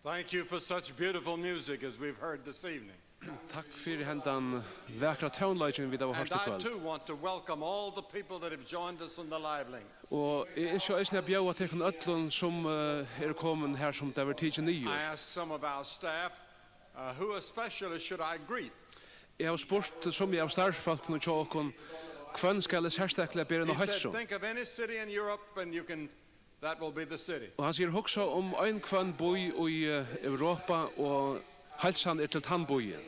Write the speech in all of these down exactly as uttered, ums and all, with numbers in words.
Thank you for such beautiful music as we've heard this evening. Takk fyri hendan vakra tónleikin, vit hava And hoyrt í I kvøld. Too want to welcome all the people that have joined us in the live links. Og eg ynski eisini at bjóða tykkum øllum, sum, eh, eru komin her, sum tað verður tikið niður. I asked some of our staff, uh, who especially should I greet? Eg havi spurt summi av starvsfólkunum hjá okkum, hvønn skal eg serstakliga bera eina heilsu? He said, think of any city in Europe and you can, that will be the city. Og hann sigur, hugsa um ein hvønn bý í, eh, Europa, og heilsan er til tann býin.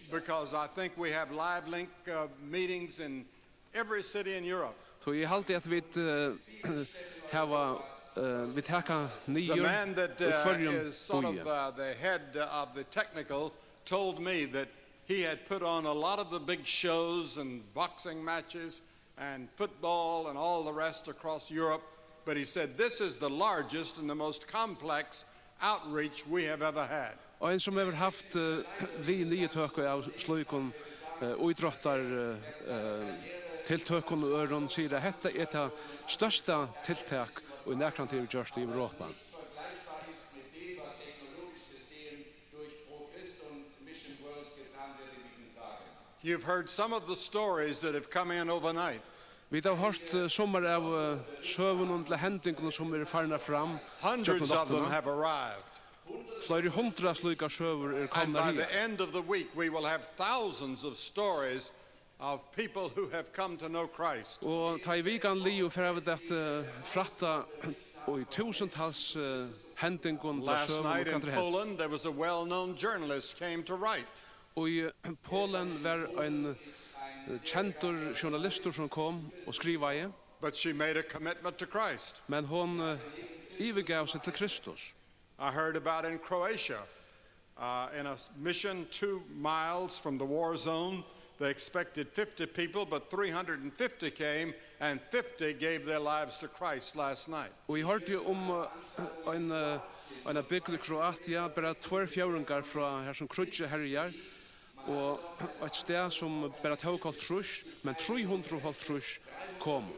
Because I think we have live link, uh, meetings in every city in Europe. So eg haldi at vit, eh, hava, eh, vit taka niður í hvørjum býi. The man that, uh, is sort of, uh, the head of the technical told me that he had put on a lot of the big shows and boxing matches and football and all the rest across Europe, but he said, this is the largest and the most complex outreach we have ever had. Og ein sum hevur havt, eh, við niðurtøku av slíkum, eh, ítróttar, eh, eh, tiltøkum og øðrum, sigur at hetta er tað størsta tiltak, ið nakrantíð hevur gjørt í Europa. You've heard some of the stories that have come in overnight. Vit hava hoyrt, eh, summar av, eh, søgunum til hendingunum sum eru farnar fram gjøgnum náttina. Hundreds of them have arrived. Fleiri hundrað slíkar søgur eru komnar higar. And by the end of the week, we will have thousands of stories of people who have come to know Christ. Og tá ið vikan liðug, fara vit at, eh, frætta í túsundtals, eh, hendingum og søgum um hvat er hent. Last night in Poland, there was a well-known journalist came to write. Og í Polen var ein, eh, kendur journalistur sum kom og skrivaði. But she made a commitment to Christ. Men hon, eh, yvirgav seg til Kristus. I heard about in Croatia, uh, in a s-, mission two miles from the war zone, they expected fifty people, but three hundred and fifty came, and fifty gave their lives to Christ last night. Og eg hoyrdi um, eh, ein, eh, eina bygd í Kroatia, bara tveir fjórðingar frá har sum kríggið herjar, og eitt stað sum bara tók hálvtrýss, men trý hundrað og hálvtrýss komu.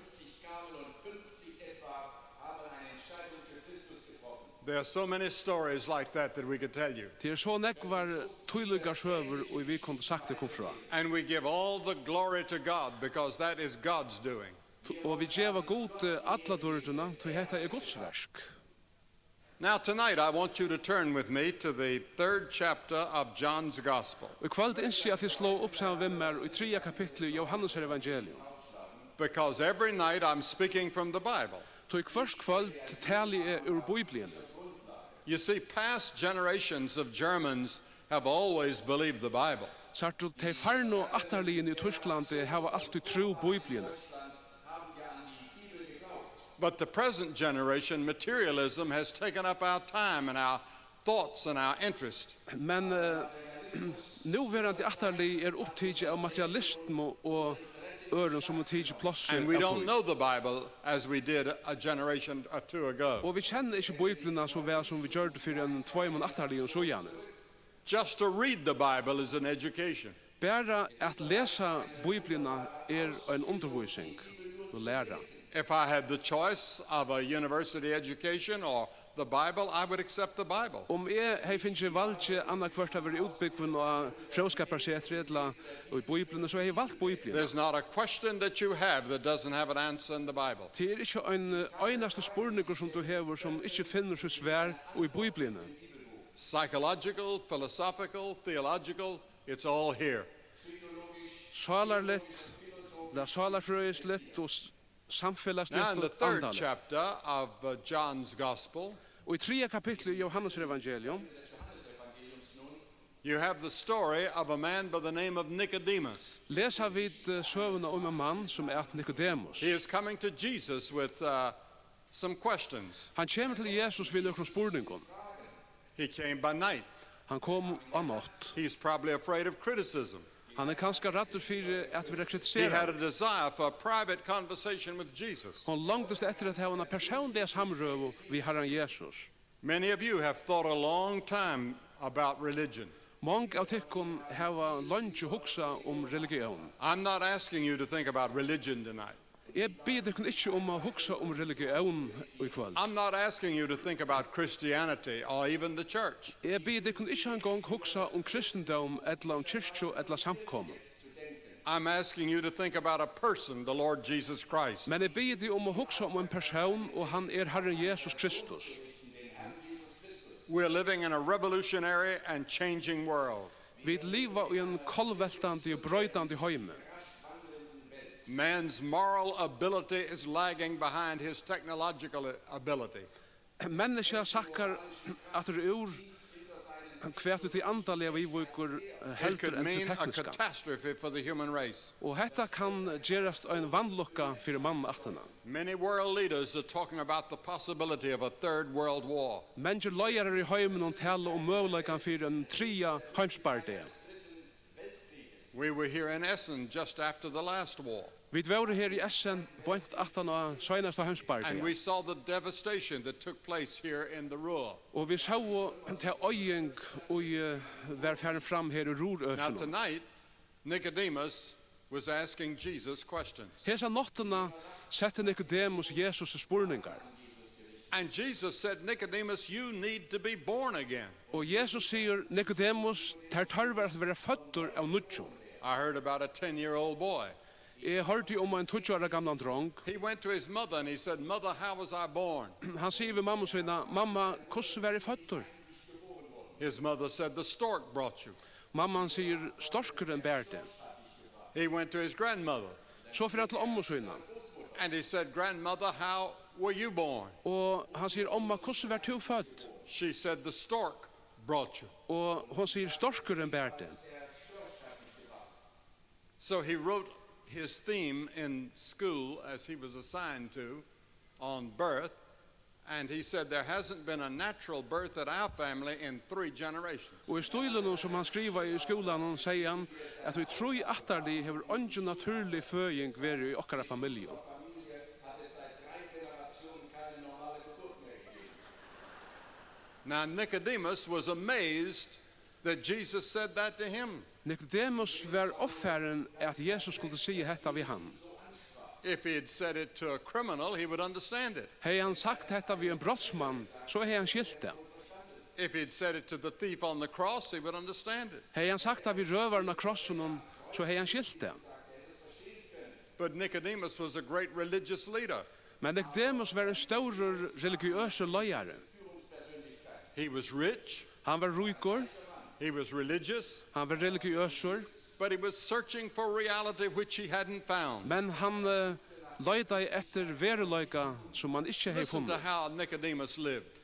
There are so many stories like that that we could tell you. Tað eru so nógvar tílíkar søgur, ið vit kundu sagt tykkum frá. And we give all the glory to God because that is God's doing. Og vit geva Gudi alla dýrdina, tí hetta er Guds verk. Now tonight I want you to turn with me to the third chapter of John's Gospel. Í kvøld ynski eg, at tit sláa upp saman við mær í triðja kapitli í Jóhannesar evangelium. Because every night I'm speaking from the Bible. Tí hvørt kvøld tali eg úr Bíbliuni. You see, past generations of Germans have always believed the Bible. Sært tú, tey farnu ættarliðini í Týsklandi hava altíð trúð Bíbliuni. But the present generation, materialism has taken up our time and our thoughts and our interest. Men, eh, núverandi ættarlið er upptikið av materialismu og øðrum, sum hevur tikið plássið av tí. And we don't know the Bible as we did a generation or two ago. Og vit kenna ikki Bíbliuna so væl, sum vit gjørdu fyri einum tveimum ættarliðum síðani. Just to read the Bible is an education. Bara at lesa Bíbliuna er ein undirvísing og læra. If I had the choice of a university education or the Bible, I would accept the Bible. Um eg hevði fingið valgið annaðhvørt at vera útbúgvin á Fróðskaparsetri ella í Bíbliuni, so hevði eg valt Bíbliuna. There's not a question that you have that doesn't have an answer in the Bible. Tað er ikki ein, eh, einasti spurningur, sum tú hevur, sum ikki finnur sítt svar í Bíbliuni. Psychological, philosophical, theological, it's all here. Sálarligt, tað sálarfrøðisligt og s-, samfelagsligt og andaligt. Now in the third chapter of, uh, John's Gospel, Og í triðja kapitli í Jóhannesar evangelium, you have the story of a man by the name of Nicodemus. Lesa vit, eh, søguna um ein mann sum æt Nikodemus. He is coming to Jesus with, uh, some questions. Hann kemur til Jesus við nøkrum spurningum. He came by night. Hann kom á nátt. He's probably afraid of criticism. Hann er kanska ræddur fyri at verða kritiseraður. He had a desire for a private conversation with Jesus. Hann longdist eftir at hava eina persónliga samrøðu við Harran Jesus. Many of you have thought a long time about religion. Mong av tykkum hava leingi hugsað um religión. I'm not asking you to think about religion tonight. Eg biði tykkum ikki um at hugsa um religión í kvøld. I'm not asking you to think about Christianity or even the church. Eg biði tykkum ikki eingong hugsa um kristindóm ella um kirkju ella samkomu. I'm asking you to think about a person, the Lord Jesus Christ. Men eg biði teg um at hugsa um ein persón, og hann er Harrin Jesus Kristus. We're living in a revolutionary and changing world. Vit liva í einum kollveltandi og broytandi heimi. Man's moral ability is lagging behind his technological ability. Menniskjað sakkar aftur úr, hvat í tí andaliga viðvíkur, eh, It heldur could enn tí mean a tekniska. Catastrophe for the human race. Og hetta kann gerast ein vanlukka fyri mannættina. Many world leaders are talking about the possibility of a third world war. Mangir leiðarar í heiminum tala um møguleikan fyri ein triðja heimsbardaga. We were here in Essen just after the last war. Vit vóru her í Essen beint aftan á seinasta heimsbardaga. And we saw the devastation that took place here in the Ruhr. Og vit sóu ta oyðing, ið, eh, var farin fram her í Ruhrøkinum. Now tonight, Nicodemus was asking Jesus questions. Hesa náttina setti Nikodemus Jesus spurningar. And Jesus said, "Nicodemus, you need to be born again." Og Jesus sigur, "Nikodemus, tær tørvar at vera føddur av nýggjum." I heard about a ten-year-old boy. Eg hoyrdi um ein tíggju ára gamlan drong. He went to his mother and he said, "Mother, how was I born?" Hann sigur við mammu sína, "Mamma, hvussu var eg føddur?" His mother said, "The stork brought you." Mamman sigur, "Storkurin bar teg." He went to his grandmother. So fer hann til ommu sína. And he said, "Grandmother, how were you born?" Og hann sigur, "Omma, hvussu var tú fødd?" She said, "The stork brought you." Og hon sigur, "Storkurin bar teg." So he wrote his theme in school, as he was assigned to, on birth, and he said, "There hasn't been a natural birth at our family in three generations." Og í stílinum, sum hann skrivaði í skúlanum, segði hann, at í trý ættarlið hevur eingin natúrlig føðing verið í okkara familju. Now, Nicodemus was amazed that Jesus said that to him. Nikodemus var ovfarin, at Jesus skuldi siga hetta við hann. If he had said it to a criminal, he would understand it. Hevði hann sagt hetta við ein brotsmann, so hevði hann skilt tað. If he had said it to the thief on the cross, he would understand it. Hevði hann sagt tað við røvaran á krossinum, so hevði hann skilt tað. But Nicodemus was a great religious leader. Men Nikodemus var ein stórur religiøsur leiðari. He was rich. Hann var ríkur. He was religious. Hann var religiøsur. But he was searching for reality which he hadn't found. Men hann, eh, leitaði eftir veruleika, sum hann ikki hevði funnið. Listen to how Nicodemus lived.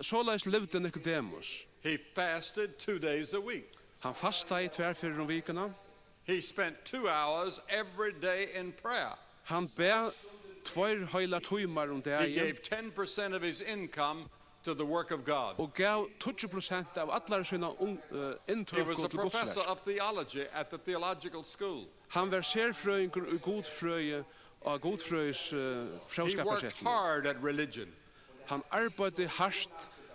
Soleiðis livdi Nikodemus. He fasted two days a week. Hann fastaði tvær ferðir um vikuna. He spent two hours every day in prayer. Hann bað tveir heilar tímar um dagin. He gave ten percent of his income to the work of God. Og gav tíggju prosent av allari sína um, eh, inntøku til Guds verk. He was a professor of theology at the theological school. Hann var serfrøðingur í gudfrøði á gudfrøðis, eh, fróðskaparsetrinum. He worked hard at religion. Hann arbeiddi hart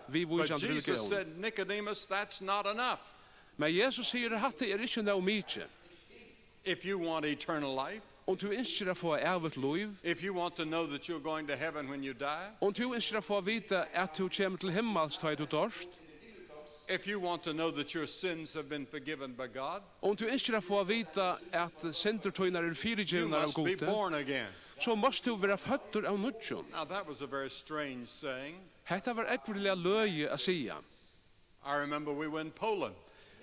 við víkjandi religión. But Jesus said, "Nicodemus, that's not enough." Men Jesus sigur, at hatta er ikki nóg mikið. If you want eternal life, Um tú ynskir at fáa ævigt lív, if you want to know that you're going to heaven when you die, um tú ynskir at fáa at vita at tú kemur til himmals, tá ið tú doyrt, if you want to know that your sins have been forgiven by God, um tú ynskir at fáa at vita at syndir tínar eru you fyrigjørnar av must be Gudi, born again. So mást tú vera føddur av nýggjum. Now, that was a very strange saying. Hetta var ógvuliga løgið at siga. I remember we were in Poland.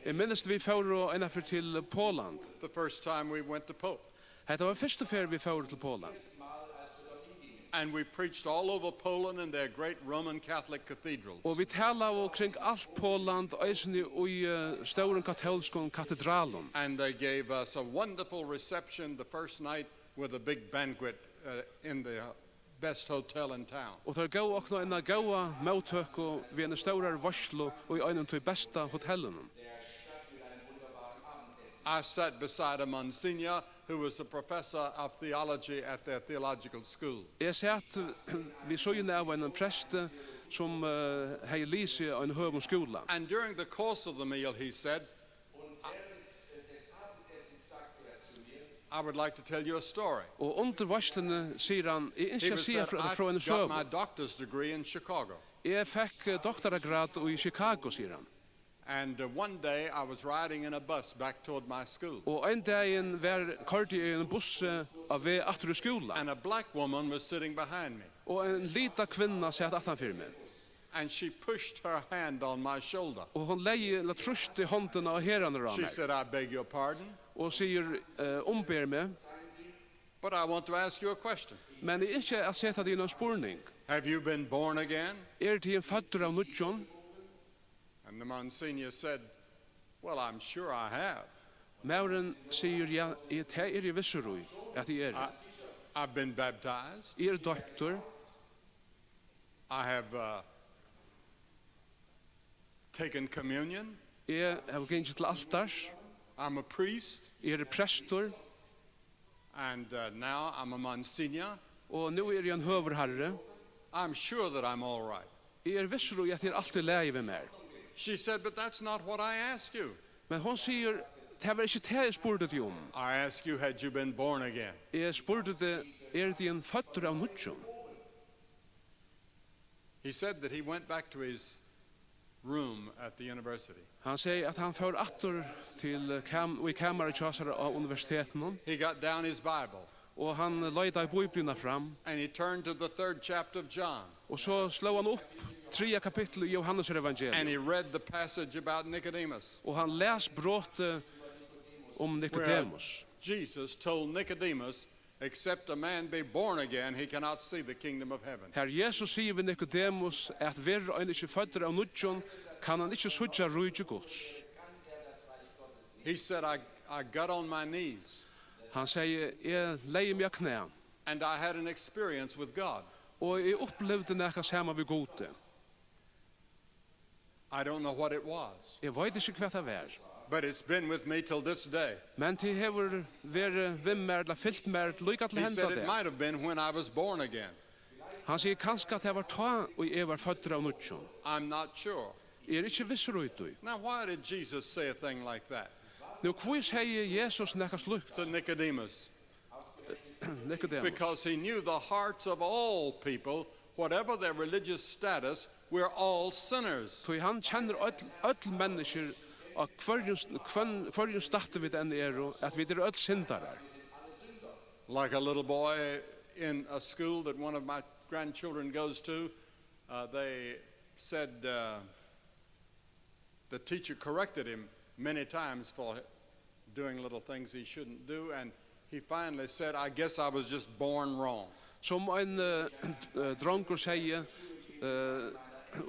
Eg minnist, vit fóru einaferð til Poland. The first time we went to Poland. Hetta var fyrstu ferð, vit fóru til Poland. And we preached all over Poland in their great Roman Catholic cathedrals. Og vit talaðu kring alt Poland, eisini í, eh, stórum katólskum katedralum. And they gave us a wonderful reception the first night with a big banquet, uh, in the best hotel in town. Og teir góvu okkum eina góða móttøku við eini stórari veitslu í einum tí besta hotellinum. I sat beside a Monsignor who was a professor of theology at their theological school. Eg sat við síðuna av einum presti, sum, eh, hevði lisið á einum høgum skúla. And during the course of the meal, he said, Og während des Abendessens sagte er zu mir, I would like to tell you a story. Og undir veitsluni sigur hann, eg ynski He at was siga said, frá, I frá eini got my søgu. Doctor's degree in Chicago. Eg fekk eh, doktaragrad í Chicago, sigur hann. And uh, one day I was riding in a bus back toward my school. Og ein dagin var koyrdi eg í ein bussi á veg aftur í skúla. And a black woman was sitting behind me. Og ein lita kvinna sat aftan fyri meg. And she pushed her hand on my shoulder. Og hon legði, ella trýsti hondina á herðarnar á She mær. Said, I beg your pardon, Og sigur, eh, umber meg. But I want to ask you a question. Men eg ynski at seta teg inn á ein spurning. Have you been born again? Er tygin føddur av nýggjum? And the Monsignor said, Well, I'm sure I have. Maðurin sigur, ja, eg, tað er eg vissur í, at eg er. I, I've been baptized. Eg er doyptur. I have uh, taken communion. Eg havi gingið til altars. I'm a priest. Eg eri prestur. And uh, now I'm a Monsignor. Og nú eri eg ein høgur harri. I'm sure that I'm all right. Eg er vissur í, at tað er alt í lagi við mær. She said, But that's not what I asked you. Men hon sigur, tað var ikki tað eg spurdi teg um. I asked you, Had you been born again? Eg spurdi teg, er tygin føddur av nýggjum? He said that he went back to his room at the university. Hann segði, at hann fór aftur til eh, kam, í kamarið hjá sær á universitetinum, He got down his Bible og hann leitaði Bíbliuna fram, and he turned to the third chapter of John. Og so sló hann upp triðja kapittul í Jóhannesar evangelium, And he read the passage about Nicodemus, og hann las brotið um where Nikodemus. Jesus told Nicodemus, Except a man be born again, he cannot see the kingdom of heaven. Har Jesus sigur við Nikodemus, at verður ein ikki føddur av nýggjum, kann hann ikki síggja ríki Guds. He said, I, I got on my knees Hann segði, eg legði meg á knæ, and I had an experience with God. Og eg upplivdi nakað saman við Gudi. I don't know what it was, Eg veit ikki, hvat tað var. But it's been with me till this day. Men tað hevur verið við mær, ella fylgt mær, líka til He said henda it dag. Might have been when I was born again. Hann sigur, kanska tað var tá, og eg var føddur av nýggjum. I'm not sure. Eg er ikki vissur í tí. Now, why did Jesus say a thing like that? Nú, hví segði Jesus nakað slíkt? To Nicodemus. Nikodemus. Because he knew the hearts of all people, whatever their religious status, we're all sinners. Tí hann kennir øll, øll menniskjur á hvørjum, hvønn, hvørjum statti vit enn eru, at vit eru øll syndarar. Like a little boy in a school that one of my grandchildren goes to, uh, they said uh, the teacher corrected him many times for doing little things he shouldn't do, and he finally said, I guess I was just born wrong. Sum ein uh, drongur segði uh,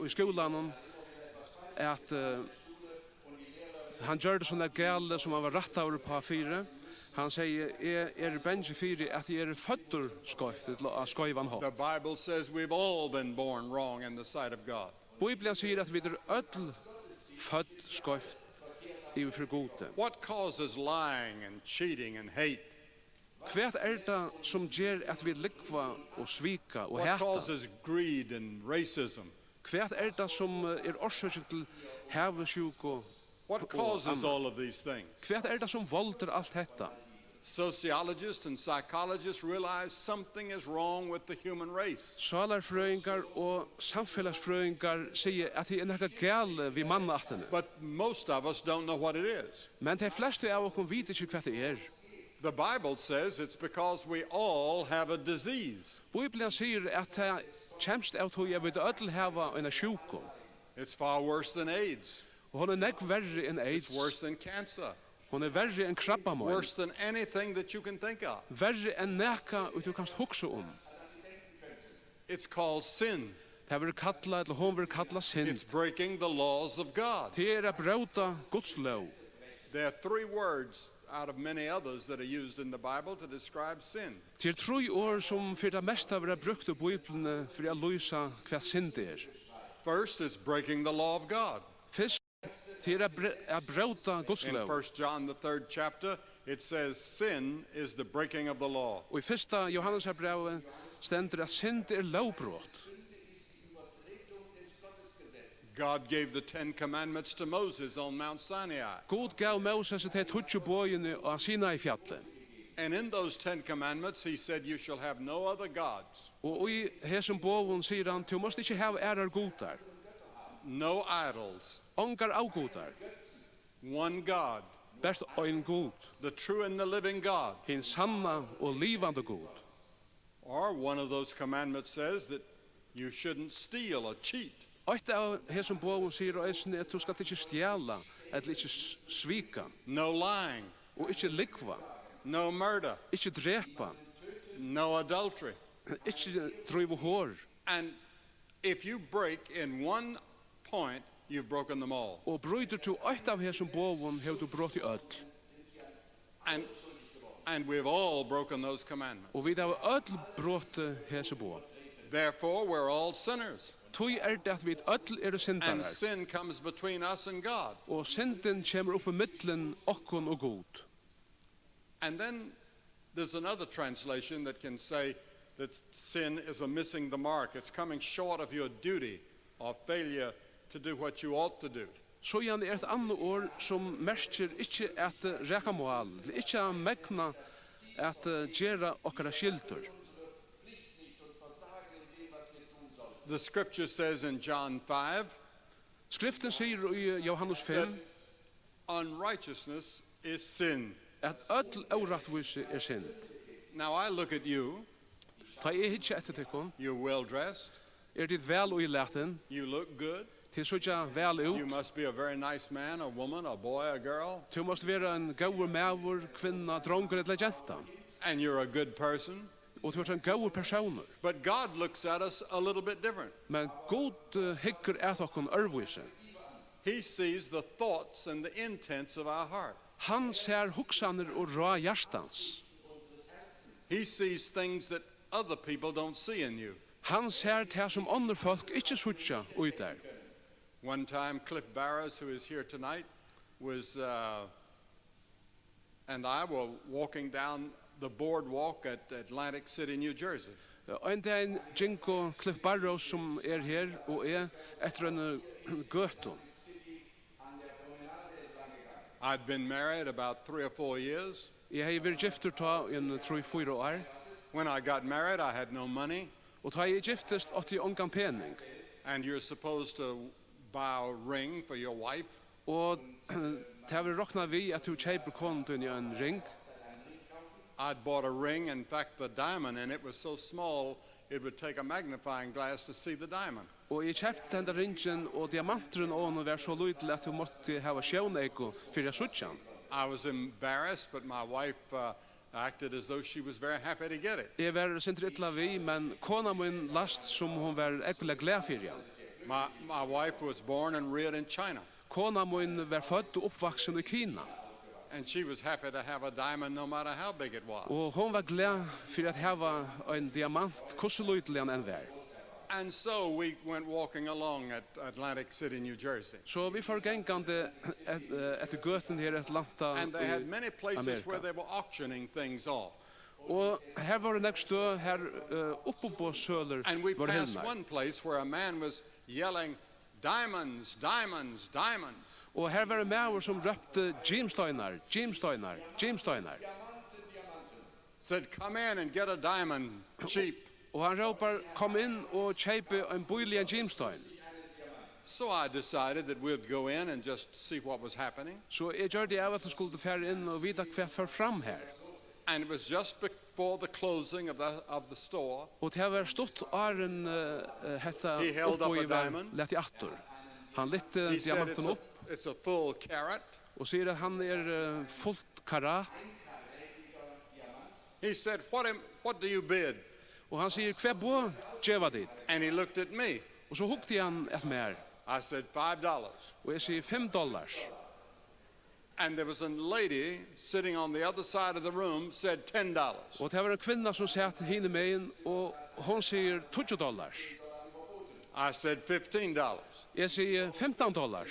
í skúlanum, at uh, hann gjørdi so nakað galið, sum hann var rættaður uppá fyri. Hann segði, eg eri bangin fyri, at eg eri føddur skeivt, ella á skeivan hátt. The Bible says we've all been born wrong in the sight of God. Bíblian sigur, at vit eru øll fødd skeivt yvir fyri Gudi. What causes lying and cheating and hate? Hvat er tað, sum ger, at vit lúgva og svíka og What hata? Causes greed and racism? Hvat er tað, sum eh, er orsøkin til havisjúku? What causes all of these things? Hvat er tað, sum voldir alt hetta? Sociologists and psychologists realize something is wrong with the human race. Sálarfrøðingar og samfelagsfrøðingar siga, at tað er nakað galið við mannaættini. But most of us don't know what it is. Men tey flestu av okkum vita ikki, hvat tað er. The Bible says it's because we all have a disease. Bíblian sigur, at tað kemst av tí, at vit øll hava eina sjúku. It's far worse than AIDS. Og hon er nógv verri enn It's aids. Worse than cancer. Hon er verri enn krabbamein. Worse than anything that you can think of. Verri enn nakað, ið tú kanst hugsa um. It's called sin. Tað verður kallað, ella hon verður kallað synd. It's breaking the laws of God. Tað er at bróta Guds lóg. There are three words out of many others that are used in the Bible to describe sin. Tað er trý orð, sum fyri tað mesta verða brúkt í Bíbliuni fyri at lýsa, hvat synd er. First, it's breaking the law of God. Fyrst, tað er at bre-, at bróta Guds lóg. In First John, the third chapter, it says sin is the breaking of the law. Og í fyrsta Jóhannesarbrævi stendur, at synd er lógbrot. God gave the Ten Commandments to Moses on Mount Sinai. Gud gav Mósesi tey tíggju boðini á Sinai-fjalli. And in those Ten Commandments, he said, "You shall have no other gods." Og í hesum boðum sigur hann: "Tú mást ikki hava aðrar gudar." No idols. Ongar avgudar. One God. Bert ein Gud. The true and the living God. Hin sanna og livandi Gud. Or one of those commandments says that you shouldn't steal or cheat. Eitt av hesum boðum sigur eisini, at tú skalt ikki stjala, ella ikki s- svika, No lying. Og ikki lúgva, No murder. Ikki drepa, No adultery. Ikki dríva hor. And if you break in one point, you've broken them all. Og brýtur tú eitt av hesum boðum, hevur tú brotið øll. And, and we've all broken those commandments. Og vit hava øll brotið hesi boð. Therefore, we're all sinners. Tí er tað, at vit øll eru And syndarar. Sin comes between us and God. Og syndin kemur upp í millum okkum og Gud. And then there's another translation that can say that sin is a missing the mark. It's coming short of your duty or failure to do what you ought to do. Síðan er eitt annað orð, sum merkir ikki at raka mál, ikki at megna at gera okkara skyldur. The scripture says in John five, Skriftin sigur í Jóhannes fimm, unrighteousness is sin. At øll órættvísi er synd. Now I look at you. Tá eg hyggi eftir tykkum, You're well dressed. Eru tit væl ílatin? You look good. Tit síggja væl You út. Must be a very nice man, a woman, a boy, a girl. Tú mást vera ein góður maður, kvinna, drongur ella genta. And you're a good person. Og tú ert ein góður persónur. But God looks at us a little bit different. Men Gud eh, hyggur at okkum øðrvísi. He sees the thoughts and the intents of our heart. Hann sær hugsanir og ráð hjartans. He sees things that other people don't see in you. Hann sær tað, sum onnur fólk ikki síggja í tær. One time, Cliff Barrows, who is here tonight, was uh, and I were walking down the boardwalk at Atlantic City, New Jersey. Ein dagin gingu Cliff Barrows, sum er her, og eg eftir eini gøtu. I'd been married about three or four years. Eg hevði verið giftur tá í ein trý, fýra ár. When I got married, I had no money. Og tá eg giftist, átti eg ongan pening. And you're supposed to buy a ring for your wife. Og tað verður roknað við, at tú keypir konu tíni ein ring. I'd bought a ring, in fact, the diamond, and it was so small it would take a magnifying glass to see the diamond. Og eg keypti henda ringin, og diamanturin á honum var so lítil, at tú mátti hava sjóneyku fyri at síggja hann. I was embarrassed, but my wife uh, acted as though she was very happy to get it. Eg var sindur illa við, men kona mín lætst, sum hon var ógvuliga glað fyri hann. My, my wife was born and reared in China. Kona mín var fødd og uppvaksin í Kina. And she was happy to have a diamond no matter how big it was. Og hon var glað fyri at hava ein diamant, hvussu lítil hann enn var. And so we went walking along at Atlantic City, New Jersey. So vit fóru gangandi et, eh, eftir gøtuni her í Atlanta. And they had many places where they were auctioning things off. Og her vóru nógv støð, har uh, uppboðssølur vóru hildnar. And we passed one place where a man was yelling, "Diamonds, diamonds, diamonds." Og her var ein maður, sum rópti: "Gimsteinar, gimsteinar, gimsteinar." Said, "Come in and get a diamond cheap." Og hann rópar: "Kom inn og keypið ein bíligan gimstein." So I decided that we'd go in and just see what was happening. So eg gjørdi av, at eg skuldi fara inn og vita, hvat fór fram her. And it was just before the closing of the, of the store. Og tað var stutt áðrenn uh, hetta uppboðið var latið aftur. Hann lyfti diamantin upp. He said, "It's a, it's a full carat." Og sigur, at hann er uh, fult karat. He said, "What, am, what do you bid?" Og hann sigur: "Hvat boð geva tit?" And he looked at me. Og so hugdi hann at mær. I said, "Five dollars." Og eg sigi: "Fimm dollars." And there was a lady sitting on the other side of the room, said, "Ten dollars." Og tað var ein kvinna, sum sat hinumegin, og hon sigur: "Tíggju dollars." I said, "Fifteen dollars." Eg sigi: "Fimtan dollars."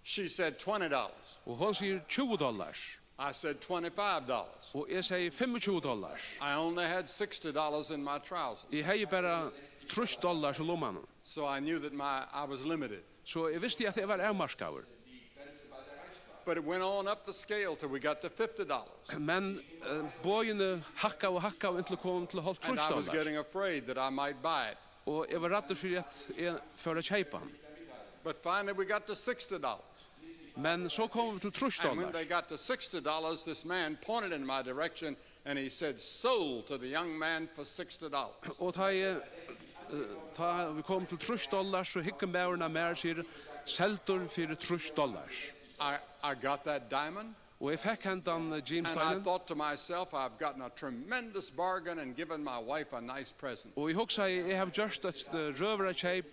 She said, "Twenty dollars." Og hon sigur: "Tjúgu dollars." I said, "Twenty-five dollars." Og eg sigi: "Fimmogtjúgu dollars." I only had sixty dollars in my trousers. Eg hevði bara trýss dollars í lummanum. So I knew that my, I was limited. So eg visti, at eg var avmarkaður. But it went on up the scale till we got to fifty dollars. Men eh, boðini hækkaðu og hækkaðu inntil kom til And hálvtrýss I was dollar. Getting afraid that I might buy it. Og eg var ræddur fyri at eg fór at keypa hann. But finally we got to sixty dollars. Men so komu vit til trýss dollar. And when they got to sixty dollars, this man pointed in my direction and he said, "Sold to the young man for sixty dollars." Og tá eg, eh, tá vit komu til trýss dollar, so hyggur maðurin at mær og sigur, "Seldur fyri trýss dollar." I, I got that diamond. Og eg fekk hendan eh, And I jeansbeinan. Thought to myself, "I've gotten a tremendous bargain and given my wife a nice present." Og eg hugsaði, eg havi gjørt eitt eh, røverkeyp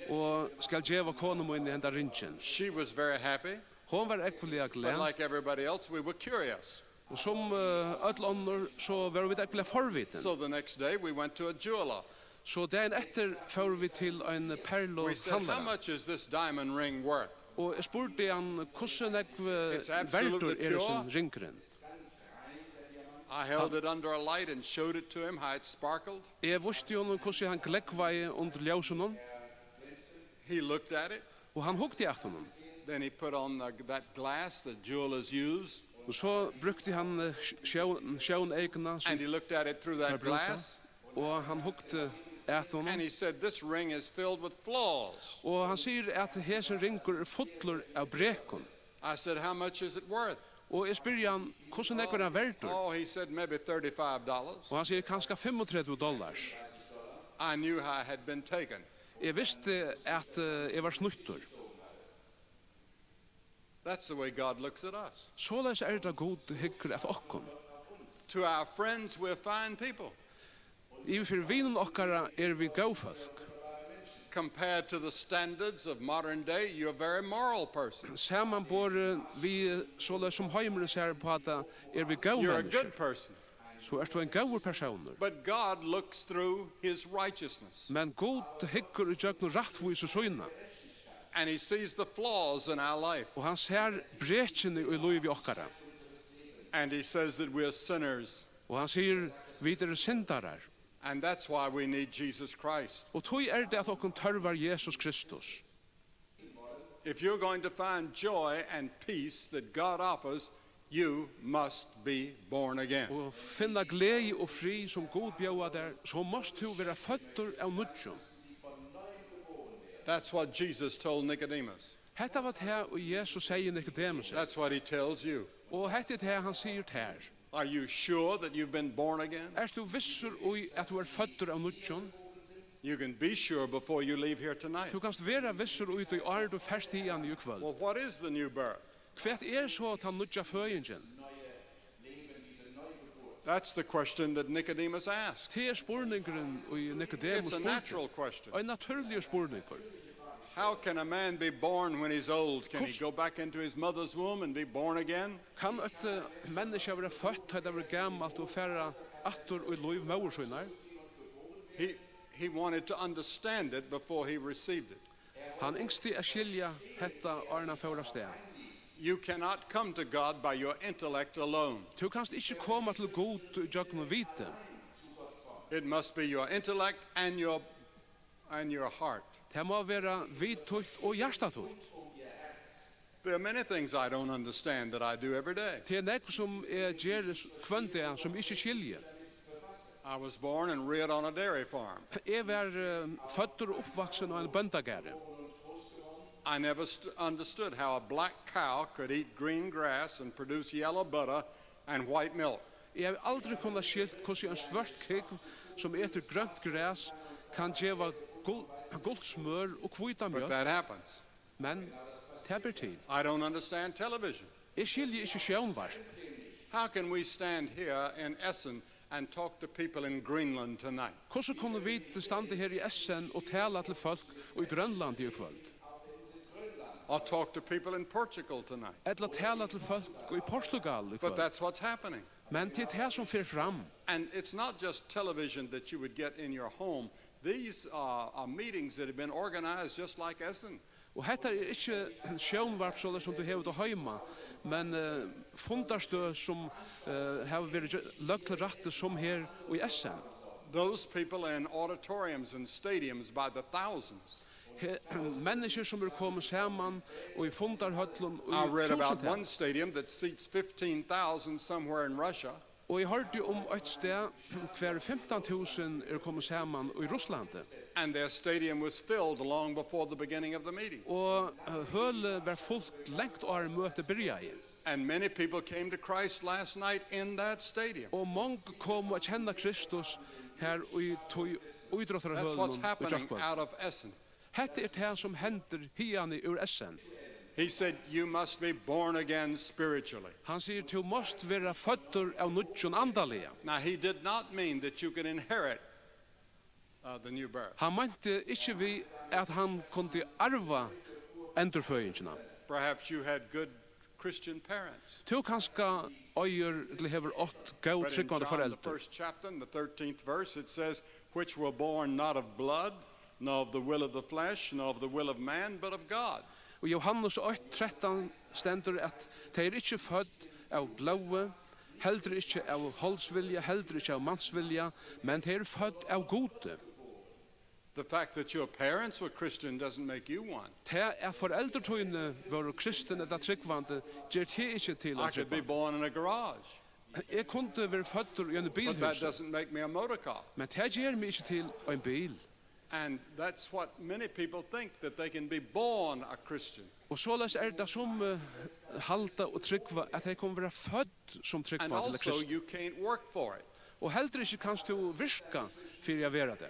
og skal geva konu míni henda ringin. She was very happy, Hon var ógvuliga but glað. Like everybody else, we were curious. Og sum eh, øll onnur, so vóru vit ógvuliga forvitin. So the next day we went to a jeweler. So dagin eftir fóru vit til ein perluhandlara. We said, "How much is this diamond ring worth?" Og eg spurdi hann, hvussu nógv eh, It's absolutely verdur er hesin pure. Ringurin? I held it under a light and showed it to him how it sparkled. Eg vísti honum, hvussu hann glógvaði undir ljósunum. He looked at it. Og hann hugdi at honum. Then he put on the, that glass that jewelers use. Og so brúkti hann eh, sj- sjón, sjóneykuna sum And he looked at it through that glass. Og hann hugdi at honum. And he said, "This ring is filled with flaws." Og hann sigur at hesin ringur er fullur av brekum. I said, "How much is it worth?" Og eg spyrji hann, hvussu nógv er hann verdur? Oh, he said, "Maybe thirty-five dollars." Og hann sigur, kanska fimmogtretivu dollars. I knew I had been taken. Eg visti at eh, eg var snýttur. That's the way God looks at us. Soleiðis er tað Gud hyggur at okkum. To our friends, we're fine people. Yvir fyri vinum okkara eru vit góð fólk. Compared to the standards of modern day, you're a very moral person. Samanborið við soleiðis sum heimurin sær upp á tað, eru vit góð You're a good menniskju. Person. So ert tú ein góður persónur. But God looks through his righteousness. Men Gud hyggur í gjøgnum rættvísu sína. And he sees the flaws in our life. Og hann sær brekini í lívi okkara. And he says that we're sinners. Og hann sigur, vit eru syndarar. And that's why we need Jesus Christ. Og tí er tað at okkum tørvar Jesus Kristus. If you're going to find joy and peace that God offers, you must be born again. Og finna gleði og frið sum Gud bjóðar tær, so mást tú vera føddur av nýggjum. That's what Jesus told Nicodemus. Hetta var tað, og Jesus segði Nikodemus. That's what he tells you. Og hetta er tað, hann sigur tær. Are you sure that you've been born again? Ert tú vissur í, at tú ert føddur av nýggjum? You can be sure before you leave here tonight. Tú kanst vera vissur í tí, áðrenn tú fert hiðani í kvøld. Well, what is the new birth? Hvat er so tann nýggja føðingin? That's the question that Nicodemus asked. Tað er spurningurin, ið Nikodemus It's a spurdi. Natural question. Ein natúrligur spurningur. How can a man be born when he's old? Can he Hvus- go back into his mother's womb and be born again? Kann eitt eh, menniskja vera føtt, tá tað verður gamalt, og fara aftur í lív móður sínar? He, he wanted to understand it before he received it. Hann ynskti at skilja hetta, áðrenn hann fór av stað. You cannot come to God by your intellect alone. Tú kanst ikki koma til Gud gjøgnum viti. It must be your intellect and your, and your heart. Tað má vera vit títt og hjarta títt. There are many things I don't understand that I do every day. Tað er nógv, sum eg geri s- hvønn dag, sum eg ikki skilji. I was born and reared on a dairy farm. Eg var eh, føddur og uppvaksin á einum bóndagarði. I never st- understood how a black cow could eat green grass and produce yellow butter and white milk. Eg havi aldri kunnað skilt, hvussu ein svørt kúgv, sum etur grønt gras, kann geva gul- gult smør og hvíta But mjólk. That happens. Men tað ber til. I don't understand television. Eg skilji ikki sjónvarp. How can we stand here in Essen and talk to people in Greenland tonight? Hvussu kunnu vit standa her í Essen og tala til fólk í Grønlandi í kvøld? Or talk to people in Portugal tonight? Ella tala til fólk í Portugal í But kvøld? That's what's happening. Men tað er tað sum fer fram. And it's not just television that you would get in your home. These are, are meetings that have been organized just like Essen. Og hetta er ikki sjónvarp, soleiðis sum tú hevur tað heima, men eh, fundarstøð, sum eh, hava verið gj- løgd til rættis, sum her í Essen. Those people are in auditoriums and stadiums by the thousands. He-, Menniskjur sum eru komin saman í fundarhøllum í I read about túsundtal. One stadium that seats fifteen thousand somewhere in Russia. Og eg hoyrdi um eitt stað, hvar fimtan túsund eru komin saman í Russlandi. And their stadium was filled long before the beginning of the meeting. Og, eh, hølið var fult langt áðrenn møtið byrjaði. And many people came to Christ last night in that stadium. Og mong komu at kenna Kristus her í tí That's what's ítróttarhølunum í happening gjárkvøld. Out of Essen. Hetta er tað, sum hendir hiðani úr Essen. He said, "You must be born again spiritually." Hann sigur, "Tú mást vera føddur av nýggjum andaliga." Now, he did not mean that you can inherit, uh, the new birth. Hann meinti ikki við, at hann kundi arva endurføðingina. Perhaps you had good Christian parents. Tú kanska eigur ella hevur átt góð But in trúgvandi John, the foreldur. First chapter, in the thirteenth verse, it says, "Which were born not of blood, nor of the will of the flesh, nor of the will of man, but of God." Og Jóhannes eitt trettan stendur, at tey eru ikki fødd av blóði, heldur ikki av holdsvilja, heldur ikki av mansvilja, men tey eru fødd av Gudi. The fact that your parents were Christian doesn't make you one. Tað, at foreldur tíni vóru kristin ella trúgvandi, ger teg ikki til ein I could be trúgvandi. Born in a garage, Eg kundi verið føddur í einum but that bilhúsi, doesn't make me a motor car. Men tað ger meg ikki til ein bil. And that's what many people think, that they can be born a Christian. Og soleiðis er tað, sum, eh, halda og trúgva, at tey kunnu vera fødd sum And trúgvandi ella also, kristin. You can't work for it. Og heldur ikki kanst tú virka fyri at vera tað.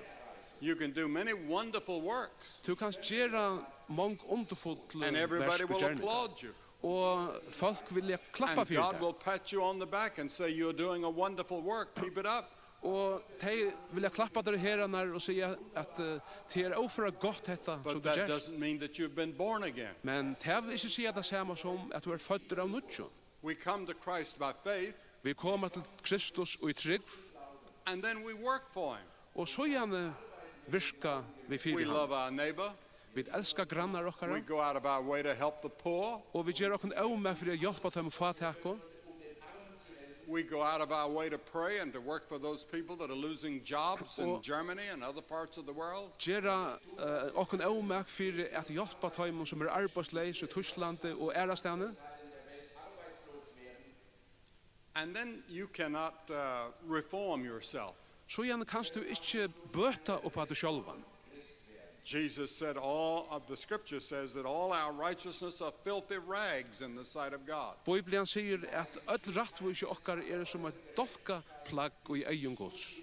You can do many wonderful works. Tú kanst gera mong undurfull, eh, And everybody verk og will gerningar. Applaud you. Og fólk vilja klappa And fyri God tær. Will pat you on the back and say, "You're doing a wonderful work. Keep it up." Og tey vilja klappa tær í herðarnar og siga at, eh, tað er óføra gott hetta, But sum tú that gert. Doesn't mean that you've been born again. Men tað vil ikki siga tað sama sum at tú ert føddur av nýggjum. We come to Christ by faith, Vit koma til Kristus í trúgv, and then we work for him. Og síðani virka vit fyri We hann. Love our neighbor. Vit elska grannar okkara. We go out of our way to help the poor. Og vit gera okkum ómak fyri at hjálpa teimum fátæku. We go out of our way to pray and to work for those people that are losing jobs in Og Germany and other parts of the world. Gera, eh, okkum ómak fyri at hjálpa teimum, sum eru arbeiðsleys í Týsklandi og aðrastaðni. And then you cannot, uh, reform yourself. Síðan kanst tú ikki bøta upp á teg sjálvan. Jesus said, "All of the scripture says that all our righteousness are filthy rags in the sight of God." Bíblian sigur, at øll rættvísi okkara er sum eitt dálkað plagg í eygum Guds.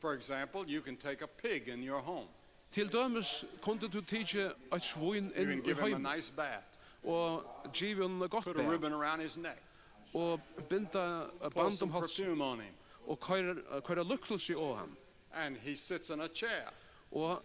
For example, you can take a pig in your home. Til dømis kundi tú tikið eitt svín You inn can í give him a heim nice bath. Og givið honum eitt gott Put a bað ribbon around his neck. Og binda, eh, Pour band some um hálsin perfume on him. Og koyra, eh, koyra lyktilsi á hann. And he sits in a chair. Og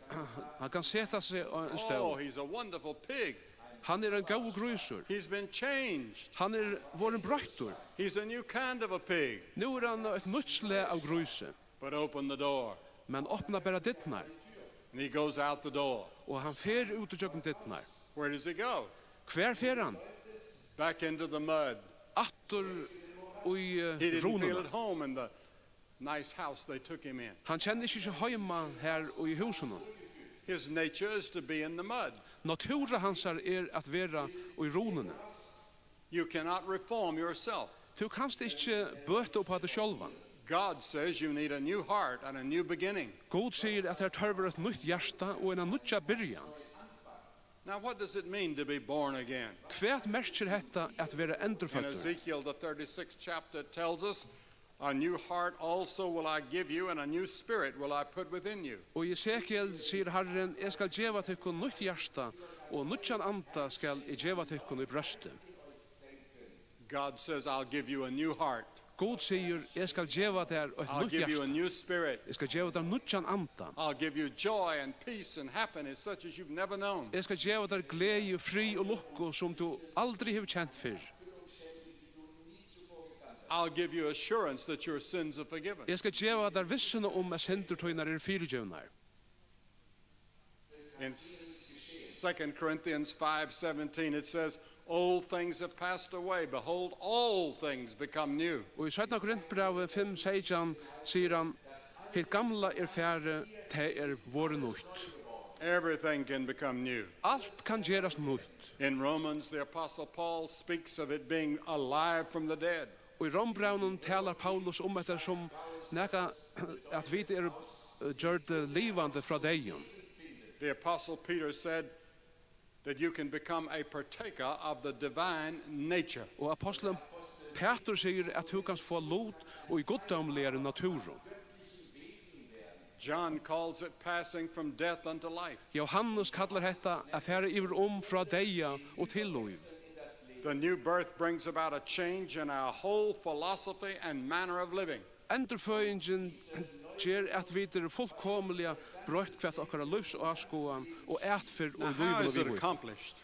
hann kann seta seg á ein Oh, stól. He's a wonderful pig. Hann er ein góður grísur. He's been changed. Hann er vorðin broyttur. He's a new kind of a pig. Nú er hann eitt nýtt slag av grísi. But open the door. Men opna bara dyrnar. And he goes out the door. Og hann fer út ígjøgnum dyrnar. Where does he go? Hvar fer hann? Back into the mud. Aftur í, eh, He didn't feel rúnuna. At home in the nice house they took him in. Hann kennir seg ikki heima her í húsinum. His nature is to be in the mud. Náttúra hansara er at vera í rúnuni. You cannot reform yourself. Tú kanst ikki bøta upp á teg sjálvan. God says you need a new heart and a new beginning. Gud sigur at tær tørvar eitt nýtt hjarta og eina nýggja byrjan. Now, what does it mean to be born again? Hvat merkir hetta at vera In endurføddur? Ezekiel, the thirty-sixth chapter tells us, "A new heart also will I give you, and a new spirit will I put within you." Og Ezekiel sigur Harrin, "Eg skal geva tykkum nýtt hjarta, og nýggjan anda skal eg geva tykkum í bróstið." God says, "I'll give you a new heart. Gud sigur, "Eg skal geva tær eitt I'll nýtt give you a hjarta. New spirit. Eg skal geva tær nýggjan anda. I'll give you joy and peace and happiness such as you've never known. Eg skal geva tær gleði, frið og lukku, sum tú aldri hevur kent fyrr. I'll give you assurance that your sins are forgiven." Eg skal geva tær vissuna um, at syndir tínar eru fyrigivnar." In Second Corinthians five seventeen, it says, "Old things have passed away. Behold, all things become new." Og í seinna Korintbrævi fimm seytjan sigur hann, "Hitt gamla er farið, tað er vorðið nýtt." Everything can become new. Alt kann gerast nýtt. In Romans, the Apostle Paul speaks of it being alive from the dead. Og í Rómbrævinum talar Paulus um hetta sum nakað, at vit eru, eh, gjørd, eh, livandi frá deyðum. The Apostle Peter said that you can become a partaker of the divine nature. Og apostlen Pætur sigur, at tú kanst fáa lut í guddómligari natúru. John calls it passing from death unto life. Jóhannes kallar hetta at fara yvir um frá deyða og til lív. The new birth brings about a change in our whole philosophy and manner of living. Endurføðingin ger, at vit eru fullkomiliga broytt hvat okkara lívsáskoðan og atferð og Now, how lívinum is it viðvíkja. Accomplished?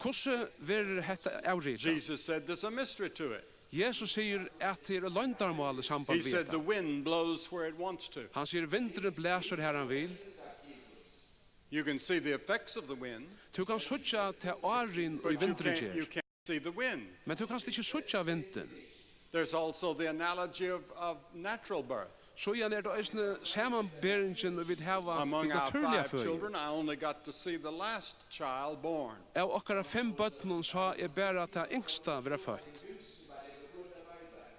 Hvussu verður hetta avritað? Jesus said there's a mystery to it. Jesus sigur, at tað er eitt loyndarmál í samband He við said the hetta. Wind blows where it wants to. Hann sigur, vindurin blæsur har hann vil. You can see the effects of the wind, Tú kanst síggja tað árin, but ið you vindurin can't, you ger. Can't see the wind. Men tú kanst ikki síggja vindin. There's also the analogy of, of natural birth. Síðan er tað eisini samanberingin, vit hava Among við our natúrliga five føði. Children, I only got to see the last child born. Av okkara fimm børnum sá eg bara tað yngsta vera føtt.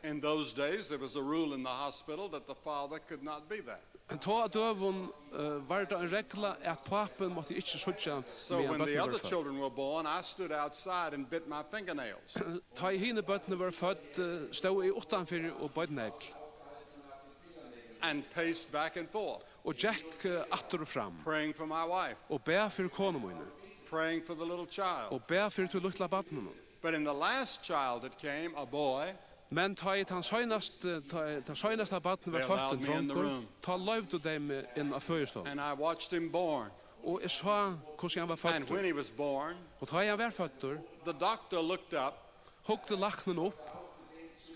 In those days, there was a rule in the hospital that the father could not be there. Tá á døgum, eh, var tað ein regla, at pápin mátti ikki síggja, So meðan when the børnini other vóru fødd. Children were born, I stood outside and bit my fingernails Tá ið hini børnini vóru fødd, eh, stóð eg uttanfyri og beit negl. And paced back and forth, Og gekk, eh, aftur og fram. Praying for my wife, Og bað fyri konu míni. Praying for the little child. Og bað fyri tí lítla barninum. But in the last child that came, a boy, Men tá ið tann seinast, eh, tá, tá seinasta barnið var They føtt, allowed ein me in the drongur, room. Tá loyvdu tey meg inn á føðistovuna. And I watched him born. Og eg sá hvussu hann var føddur. And when he was born, Og tá ið hann var føddur, the doctor looked up, hugdi læknin upp,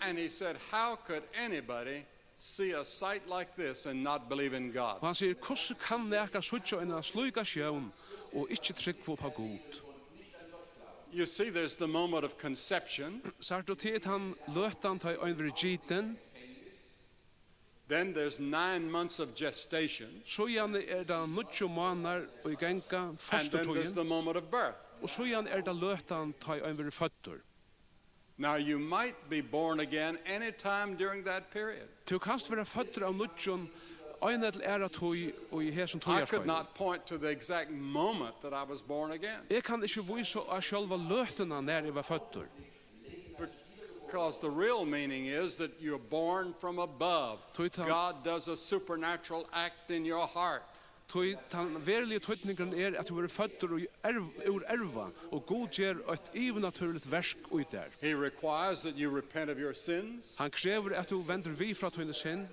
and he said, "How could anybody see a sight like this and not believe in God?" Og hann sigur, hvussu kann nakar síggja eina slíka sjón og ikki trúgva upp á Gud? You see, there's the moment of conception. Sært tú, til tann løtan, tá ið ein verður gitin. Then there's nine months of gestation. Síðan er tað níggju mánaðar í ganga, And then there's fosturtíðin. The moment of birth. Og síðan er tað løtan, tá ið ein verður føddur. Now, you might be born again anytime during that period. Tú kanst vera føddur av nýggjum eina ella aðra tíð í hesum I could tíðarskeiðinum. Not point to the exact moment that I was born again. Eg kann ikki vísa á sjálva løtuna, nær eg var føddur. Because the real meaning is that you're born from above. Tí tann God does a supernatural act in your heart. Tí tann veruliga týdningurin er, at tú verður føddur í erv-, úr erva, og Gud ger eitt yvirnatúrligt verk í tær. He requires that you repent of your sins. Hann krevur, at tú vendir við frá tíni synd.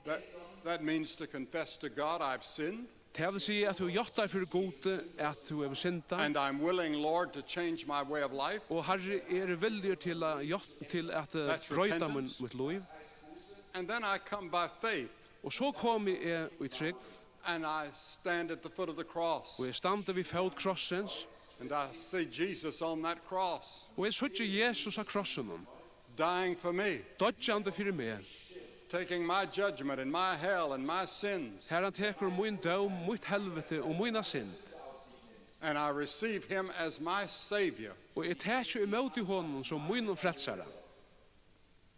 That, that means to confess to God, "I've sinned." Tað vil siga, at tú játtar fyri Gudi, at tú hevur syndað. "And I'm willing, Lord, to change my way of life." Og Harri, eg eri villigur til at ját-, til at, eh, That's broyta repentance. Mín, mítt lív. And then I come by faith. Og so komi eg í trúgv. And I stand at the foot of the cross. Og eg standi við fót krossins. And I see Jesus on that cross. Og eg síggi Jesus á krossinum. Dying for me. Doyggjandi fyri meg. Taking my judgment and my hell and my sins. Har hann tekur mín dóm, mítt helviti og mína synd. And I receive him as my Savior. Og eg taki ímóti honum sum mínum frelsara.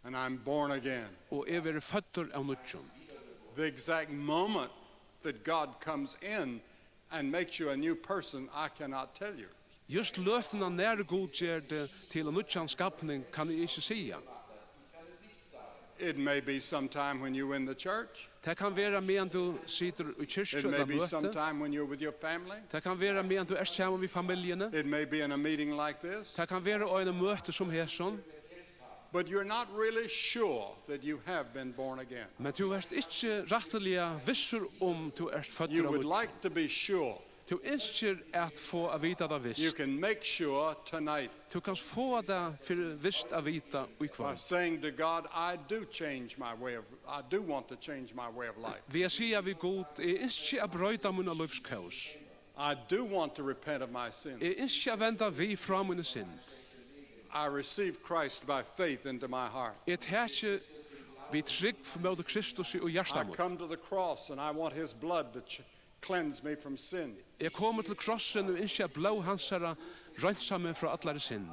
And I'm born again. Og eg verði føddur av nýggjum. The exact moment that God comes in and makes you a new person, I cannot tell you. Júst løtuna, nær Gud ger teg til ein nýggjan skapning, kann eg ikki siga. It may be sometime when you're in the church. Tað kann vera, meðan tú situr í kirkju ella møti. It may be sometime when you're with your family. Tað kann vera, meðan tú ert saman við familjuni. It may be in a meeting like this. Tað kann vera á einum møti sum hesum. But you're not really sure that you have been born again. Men tú ert ikki rættiliga vissur um tú ert føddur av nýggjum. You would like to be sure. Tú ynskir at fáa at vita tað vist. You can make sure tonight. Tú kanst fáa tað fyri vist at vita í kvøld. By saying to God, "I do change my way of, I do want to change my way of life." Við at siga við Gud, eg ynski at broyta mína lívskós. I do want to repent of my sins. Eg ynski at venda við frá míni synd. I receive Christ by faith into my heart. Eg taki við trúgv móti Kristusi í hjarta mítt. I come to the cross and I want his blood to ch-, cleanse me from sin. Eg komi til krossin og ynski, at blóð hansara reinsa meg frá allari synd.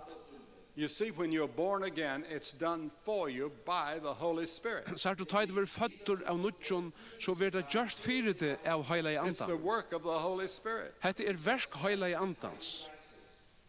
You see, when you're born again, it's done for you by the Holy Spirit. Sært tú, tá tú verður føddur av nýggjum, so verður tað gjørt fyri teg av Heilaga It's the Andanum. Work of the Holy Spirit. Hetta er verk Heilaga Andans.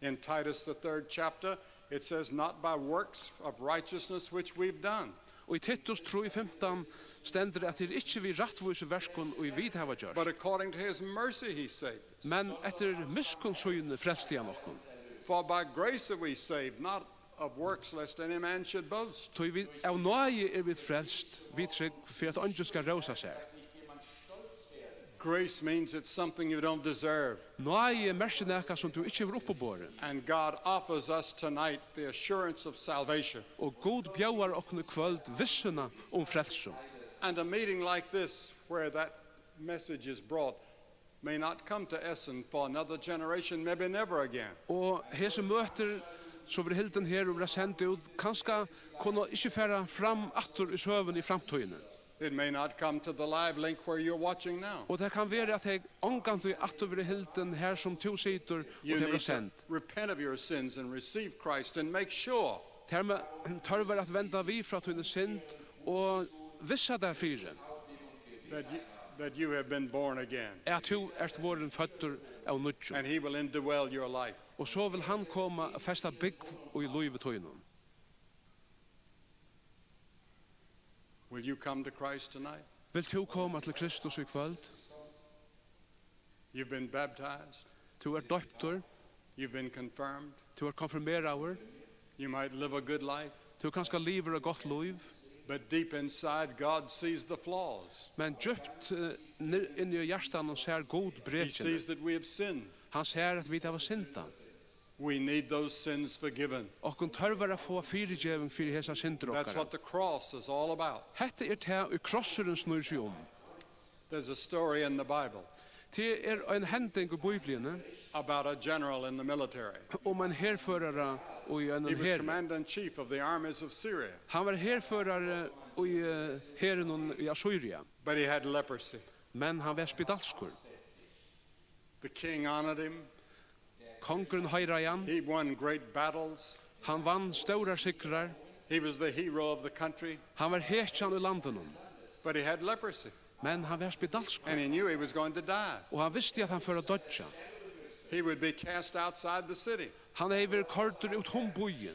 In Titus, the third chapter, it says, "Not by works of righteousness which we've done, Og í Titus trý fimtan stendur, at tað er ikki við rættvísu verkum, ið vit hava gjørt, but according to his mercy he saved us. Men eftir miskunn síni frelsti hann okkum. For by grace are we saved, not of works, lest any man should boast." Tí vit, av náði er vit frelst, við trúgv, fyri at eingin skal rósa sær. Grace means it's something you don't deserve. Náði merkir nakað, sum tú ikki hevur uppiborið. And God offers us tonight the assurance of salvation. Og Gud bjóðar okkum í kvøld vissuna um frelsu. And a meeting like this, where that message is brought, may not come to Essen for another generation, maybe never again. Og hesi møtir, sum verða hildin her og verða send út, kanska kunnu ikki fara fram aftur í søguni í framtíðini. It may not come to the live link where you're watching now. Og tað kann vera, at tey ongantíð aftur verða hildin her, sum tú situr og You tey verða need to send. Repent of your sins and receive Christ and make sure Tær me-, tørvar at venda við frá tíni synd og vissa tær fyri, that you, that you have been born again. At tú ert vorðin føddur av nýggjum. And he will indwell your life. Og so vil hann koma og festa búgv í lívi tínum. Will you come to Christ tonight? Vilt tú koma til Kristus í kvøld? You've been baptized. Tú ert doyptur, You've been confirmed. Tú ert konfirmeraður. You might live a good life. Tú kanska livir eitt gott lív. But deep inside, God sees the flaws. Men djúpt eh, inni í hjartanum sær Gud brekini. He sees that we have sinned. Hann sær, at vit hava syndað. We need those sins forgiven. Okkum tørvar at fáa fyrigeving fyri hesar syndir okkara. That's what the cross is all about. Hetta er tað, ið krossurin snýr seg um. There's a story in the Bible. Tað er ein hending í Bíbliuni, About a general in the military. Um ein herførara í einum He was heri. Commander in chief of the armies of Syria, Hann var herførari í eh, herinum í Assyria, but he had leprosy. Men hann var spedalskur. The king honored him. Kongurin heiðraði hann. He won great battles. Hann vann stórar sigrar. He was the hero of the country, Hann var hetjan í landinum. But he had leprosy, Men hann var spedalskur. And he knew he was going to die. Og hann visti, at hann fór at doyggja. He would be cast outside the city. Hann hevði verið koyrdur út um býin.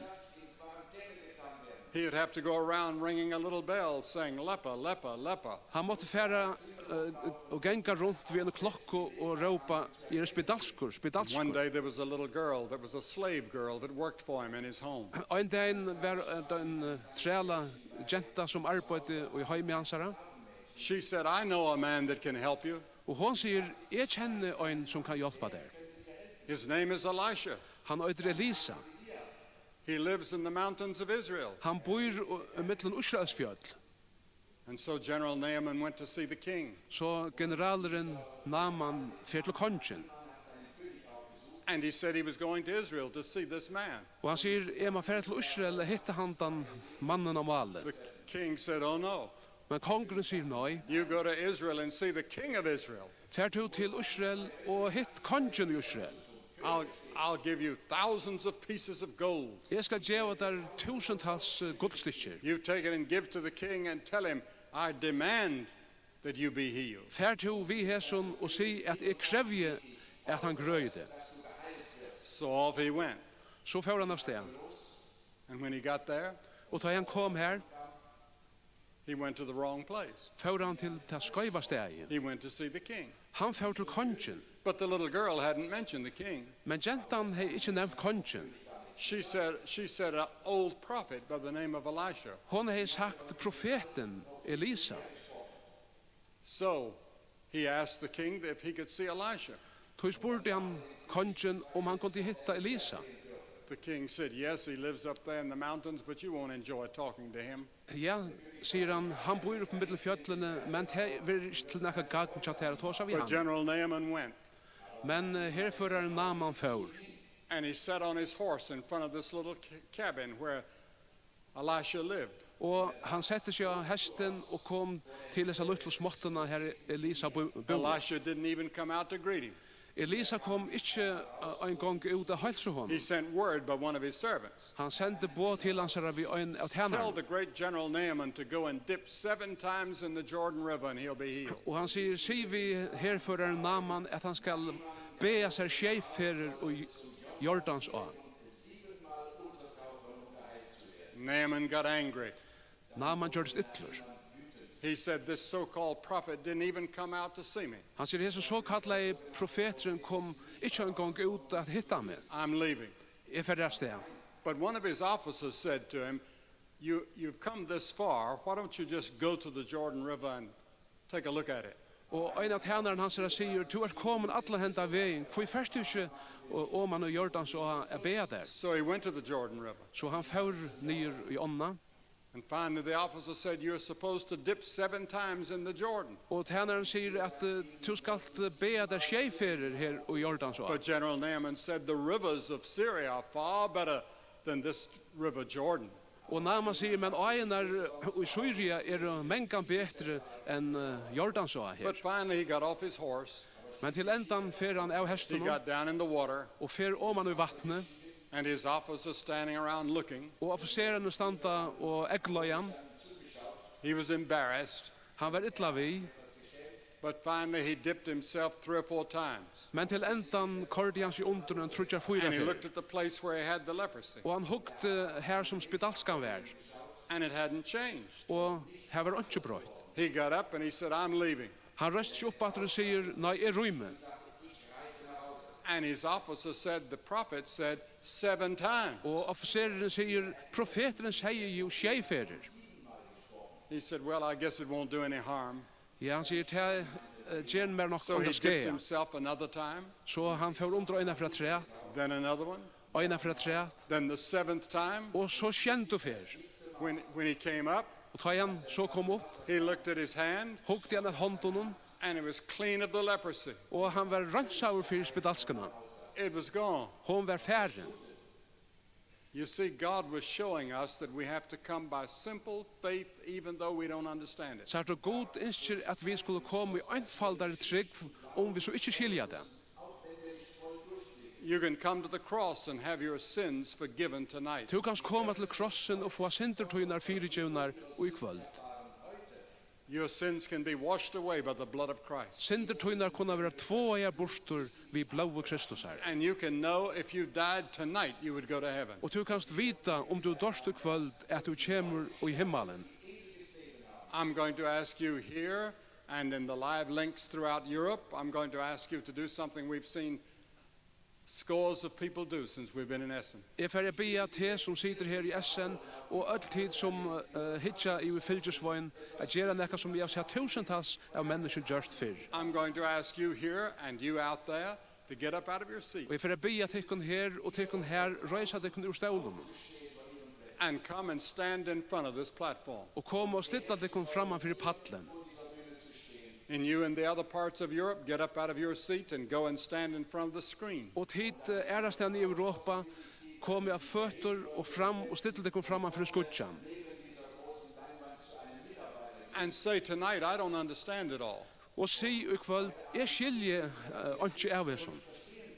He would have to go around ringing a little bell saying, "Leper, leper, leper." Hann mátti fara eh, og ganga runt við eini klokku og rópa, "Eg eri spedalskur, One spedalskur." Day there was a little girl that was a slave girl that worked for him in his home. Ein dagin var eh, ein eh, træla genta, sum arbeiddi í heimi hansara. She said, "I know a man that can help you. Og hon sigur, "Eg kenni ein, sum kann hjálpa tær." His name is Elisha. Hann eitur Elisa. He lives in the mountains of Israel." Hann býr í millum Ísraelsfjøll. And so General Naaman went to see the king. So generalurin Naaman fer til kongin. And he said he was going to Israel to see this man. Og hann sigur, "Eg má fara til Ísrael og hitta handan mannin á máli." The king said, "Oh no. Men kongurin sigur, "Nei, You go to Israel and see the king of Israel. Far tú til Ísrael og hitt kongin í Ísrael. I'll, I'll give you thousands of pieces of gold. Eg skal geva tær túsundtals eh, gullstykkir. You take it and give to the king and tell him, 'I demand that you be healed.'" Far tú við hesum og sig, at eg krevji, at hann grøði teg." So off he went. So fór hann av stað. And when he got there, Og tá hann kom her, he went to the wrong place. Fór hann til tað skeiva staðið. He went to see the king. Hann fór til kongin. But the little girl hadn't mentioned the king. Men gentan hevði ikki nevnt kongin. She said, she said, "An old prophet by the name of Elisha." Hon hevði sagt, "Profetin Elisa." So he asked the king if he could see Elisha. Tí spurdi hann kongin, um hann kundi hitta Elisa. The king said, "Yes, he lives up there in the mountains, but you won't enjoy talking to him." "Ja," sigur hann, "hann býr uppi millum fjøllini, men tað verður ikki til nakað gagn hjá tær at tosa við But hann." General Naaman went, Men eh, herførarin Naaman fór, and he sat on his horse in front of this little ca- cabin where Elisha lived. Og hann setti seg á hestin og kom til hesa lítlu smáttuna, har Elisa bú-, búði. Elisha didn't even come out to greet him. Elisa kom ikki, eh, eingong út at heilsa honum. He sent word by one of his servants. Hann sendi boð til hansara við ein av tænarunum. Tell the great general Naaman to go and dip seven times in the Jordan River and he'll be healed. Og hann sigur, sig við herføraran Naaman, at hann skal baða sær sjey ferðir í Jordans á. Naaman got angry. Naaman gjørdist illur. He said, "This so-called prophet didn't even come out to see me. Hann sigur, hesin sokallaði profeturin kom ikki eingong út at hitta meg. I'm leaving." Eg fari avstað. But one of his officers said to him, "You, you've come this far. Why don't you just go to the Jordan River and take a look at it?" Og ein av tænarum hansara sigur, tú ert komin allan henda vegin, hví fert tú ikki o-, oman í Jordans á at baða tær? So he went to the Jordan River. So hann fór niður í ánna. And finally the officer said, "You're supposed to dip seven times in the Jordan." Og tænarin sigur at, eh, tú skalt, eh, baða tær sjey ferðir her í Jordans á. But General Naaman said, "The rivers of Syria are far better than this river Jordan." Og Naaman sigur, men áirnar, eh, í Syria eru mangan betri enn, eh, Jordans á her. But finally he got off his horse. Men til endan fer hann av He hestinum got down in the water, og fer oman í vatnið, and his officers standing around looking. Og offiserarnir standa og eygleiða hann. He was embarrassed, Hann var illa við, but finally he dipped himself three or four times. Men til endan koyrdi hann seg undir ein tríggjar, fýra ferðir. And he looked at the place where he had the leprosy. Og hann hugdi har sum spedalskan var. And it hadn't changed. Og har var einki broytt. He got up and he said, "I'm leaving." Hann reisti seg upp aftur og sigur, nei, eg rými. And his officer said, "The prophet said seven times." Og offiserurin sigur, profeturin segði jú sjey ferðir. He said, "Well, I guess it won't do any harm." Ja, hann sigur, tað, eh, ger mær nokk So he ongan dipped skaða. Himself another time, So hann fór undir eina ferð afturat, then another one, eina ferð afturat, then the seventh time, og so sjeyndu ferð. When, when he came up, Og tá hann so kom upp, he looked at his hand, hugdi hann at hondunum, and it was clean of the leprosy. Og hann var reinsaður fyri spedalskuna. It was gone. Hon var farin. You see, God was showing us that we have to come by simple faith, even though we don't understand it. Sært tú, Gud ynskir, at vit skulu koma í einfaldari trúgv, um vit so ikki skilja tað. You can come to the cross and have your sins forgiven tonight. Tú kanst koma til krossin og fáa syndir tínar fyrigivnar í kvøld. Your sins can be washed away by the blood of Christ. Syndir tínar kunna vera tváaðar burtur við blóði Kristusar. And you can know if you died tonight, you would go to heaven. Og tú kanst vita, um tú doyrt í kvøld, at tú kemur í himmalin. I'm going to ask you here and in the live links throughout Europe, I'm going to ask you to do something we've seen scores of people do since we've been in Essen. Eg fari at biðja teg, sum situr her í Essen, og øll tit, sum, eh, hyggja yvir fylgisvegin, at gera nakað, sum eg havi sæð túsundtals av menniskjum gjørt fyrr. I'm going to ask you here and you out there to get up out of your seat Og eg fari at biðja tykkum her og tykkum har, reisa tykkum úr stólunum and come and stand in front of this platform. Og koma og stilla tykkum framman fyri pallin. And you in the other parts of Europe, get up out of your seat and go and stand in front of the screen. Og tit, eh, aðrastaðni í Europa, komið á føtur og fram og stillið tykkum framman fyri skíggjan. And say tonight, "I don't understand it all, Og sig í kvøld, eg skilji, eh, einki av hesum,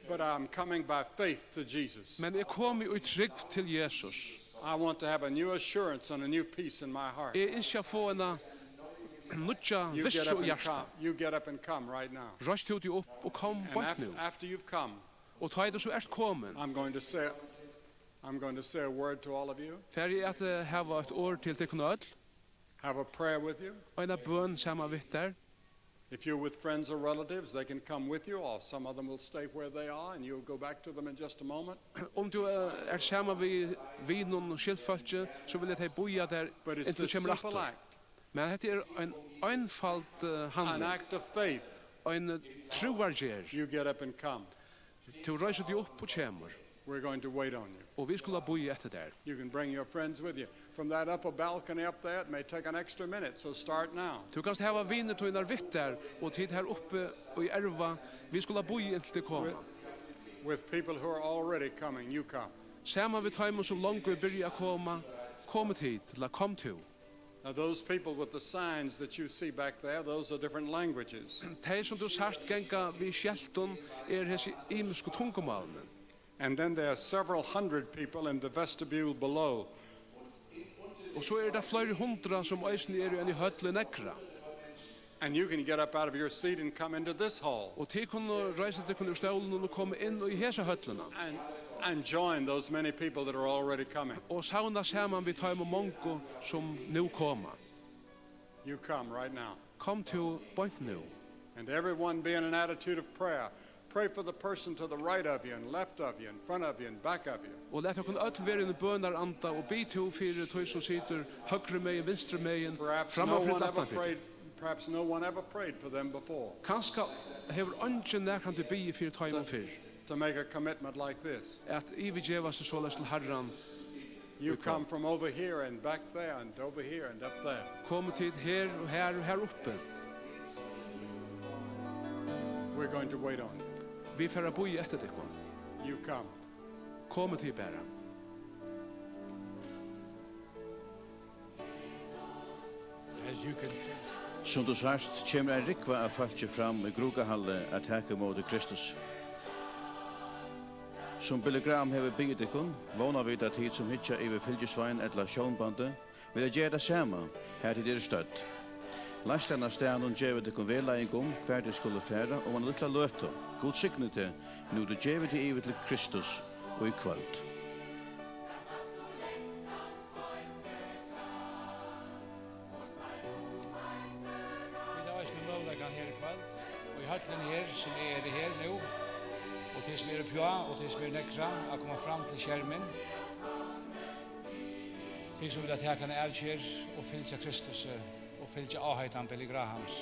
but I'm coming by faith to Jesus. Men eg komi í trúgv til Jesus. I want to have a new assurance and a new peace in my heart." Eg ynski at fáa eina nýggja vissu í hjarta. You get up and come. You get up and come right now. Reis tú teg upp og kom beint nú. And after, after you've come, Og tá ið tú so ert komin, I'm going to say, I'm going to say a word to all of you. Fari eg at, eh, hava eitt orð til tykkum øll. Have a prayer with you. Eina bøn saman við tær. If you're with friends or relatives, they can come with you, or some of them will stay where they are, and you'll go back to them in just a moment. Um tú, eh, ert saman við vinum og skyldfólki, so vilja tey bíða tær, inntil tú kemur aftur. But it's this simple act. Men hetta er ein einfald, eh, handling. An act of faith. Ein, eh, trúargerð. You get up and come. Tú reisur teg upp og kemur. We're going to wait on you. Og vit skulu bíða eftir tær. You can bring your friends with you. From that upper balcony up there, it may take an extra minute, so start now. Tú kanst hava vinir tínar við tær, og tit her uppi í erva, vit skulu bíða inntil tit koma. With, with people who are already coming, you come. Saman við teimum, sum longu er byrjað at koma, Komið tit, ella kom tú. Now, those people with the signs that you see back there, those are different languages. Tey, sum tú sært ganga við skeltum, eru hesi ymisku tungumálini. And then there are several hundred people in the vestibule below. Og so eru tað fleiri hundrað, sum eisini eru í eini høll í Negra. And you can get up out of your seat and come into this hall Og tit kunnu reisa tykkum úr stólunum og koma inn í hesa høllina. and, and join those many people that are already coming. Og savna saman við teimum mongu, sum nú koma. You come right now. Kom tú beint nú. And everyone be in an attitude of prayer. Pray for the person to the right of you and left of you, in front of you and back of you. Og lat okkum øll vera í bønaranda og bið tú fyri tí sum situr høgru megin, vinstru megin, Perhaps no frammanfyri, one ever aftanfyri. Prayed. Perhaps no one ever prayed for them before. Kanska hevur eingin nakrantíð biðið fyri teimum fyrr, To make a commitment like this. At yvirgeva seg soleiðis til Harran. You come from over here and back there and over here and up there. Komið tit her og her og her uppi. We're going to wait on you. Vit fara at bíða eftir tykkum. You come. Komið tit bara. As you can see. Sum tú sært, kemur ein rúgva av fólki fram í Grugahalli at taka ímóti Kristus. Sum Billy Graham hevur biðið tykkum, vóna vit, at tit, sum hyggja yvir fylgisveiin ella sjónbandið, vilja gera tað sama, har tit eru stødd. Leiðslan á staðnum gevur tykkum vegleiðing um, hvar tit skulu fara um eina lítla løtu. Gud signi teg, nú tú gevur teg yvir til Kristus í kvøld. Vit hava eisini møguleikan her í kvøld, og í høllini her, sum eg eri her nú, og tey, sum eru uppi á, og tey, sum eru Negra, at koma fram til skermin. Tey, sum vilja taka eina avgerð og fylgja Kristusi og fylgja áheitan Billy Grahams.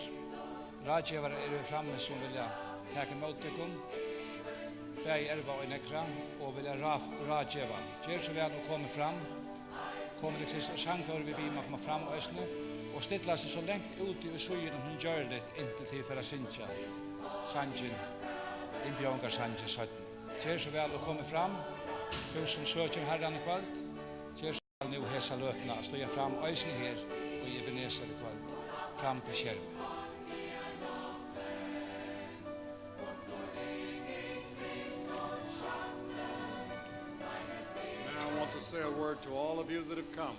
Ráðgevarar eru frammi, sum vilja taka ímóti tykkum, bæði í Erva og í Negra, og vilja ráð-, ráðgeva. Ger so væl og komið fram. Komið til Kristus, og sangkórin, vit biðja um at koma fram eisini og stilla seg so langt úti í síðuna sum gjørligt, inntil tit fara at syngja sangin, innbjóðingarsangin seinni. Ger so væl og komið fram, tú sum søkir Harran í kvøld. Ger so væl nú hesa løtuna at stíga fram eisini her í Ebenezer í kvøld, fram til skermin. Now I want to say a word to all of you that have come.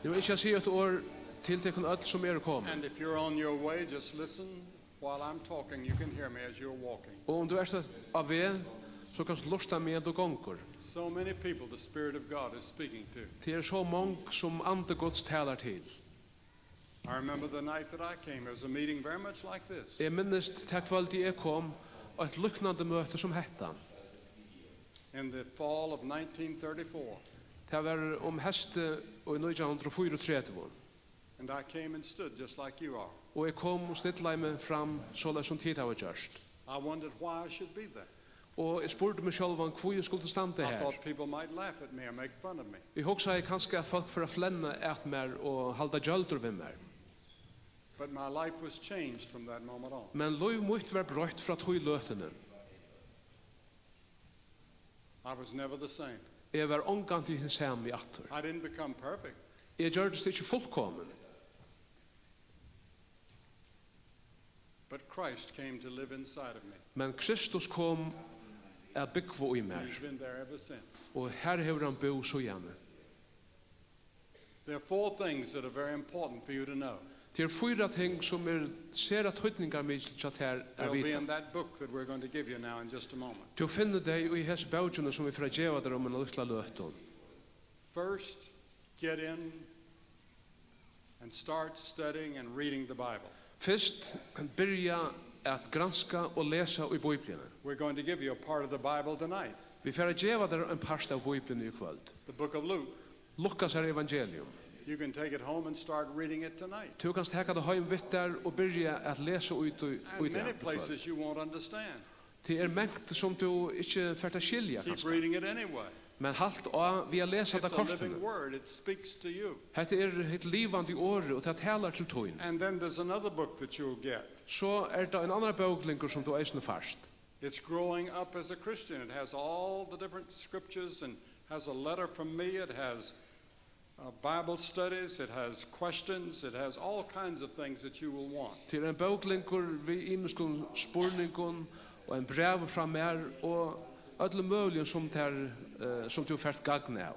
Nú ynski eg at siga eitt orð til tykkum øll, sum eru komin. And if you're on your way, just listen while I'm talking. You can hear me as you're walking. Og um tú ert á veg, so kanst tú lurta meðan tú gongur. So many people the Spirit of God is speaking to. Tað eru so mong, sum Andi Guds talar til. I remember the night that I came. There was a meeting very much like this. Eg minnist tað kvøldið eg kom, eitt líknandi møti sum hetta. In the fall of nineteen thirty-four. Tað var um heystið í nítjan hundrað og fýraogtretivu. And I came and stood just like you are. Og eg kom og stillaði meg fram, soleiðis sum tit hava gjørt. I wondered why I should be there. Og eg spurdi meg sjálvan, hví eg skuldi standa I her. Thought people might laugh at me or make fun of me. Eg hugsaði kanska, at fólk fóru at flenna at mær og halda gjøldur við mær. But my life was changed from that moment on. Men lív mítt var broytt frá tí løtuni. I was never the same. Eg var ongantíð hin sami aftur. I didn't become perfect. Eg gjørdist ikki fullkomin. But Christ came to live inside of me. Men Kristus kom at búgva í mær. He's been there ever since. Og har hevur hann búð síðani. There are four things that are very important for you to know. Tað eru fýra ting, sum eru sera týdningarmikil hjá tær at vita. They'll be in that book that we're going to give you now in just a moment. Tú finnur tey í hesi bókini, sum vit fara at geva tær um eina lítla løtu. First, get in and start studying and reading the Bible. Fyrst, byrja at granska og lesa í Bíbliuni. We're going to give you a part of the Bible tonight. Vit fara at geva tær ein part av Bíbliuni í kvøld. The book of Luke. Lukasar evangelium. You can take it home and start reading it tonight. Tú kanst taka tað heim við tær og byrja at lesa í tí í And dag. Many places you won't understand. Tað er mangt, sum tú ikki fert at skilja, Keep kanska. Reading it anyway. Men halt á við at lesa It's tað a living kortini. Word. It speaks to you. Hetta er hitt livandi orð, og tað talar til tín. And then there's another book that you'll get. So er tað ein annar bóklingur, sum tú eisini fært. It's Growing Up as a Christian. It has all the different scriptures and has a letter from me. It has, of Bible studies, it has questions, it has all kinds of things that you will want. Til ein bóklingur við ymiskum spurningum og ein bræv frá mær og øllum møguligum sum tær, eh, sum tú fert gagn av.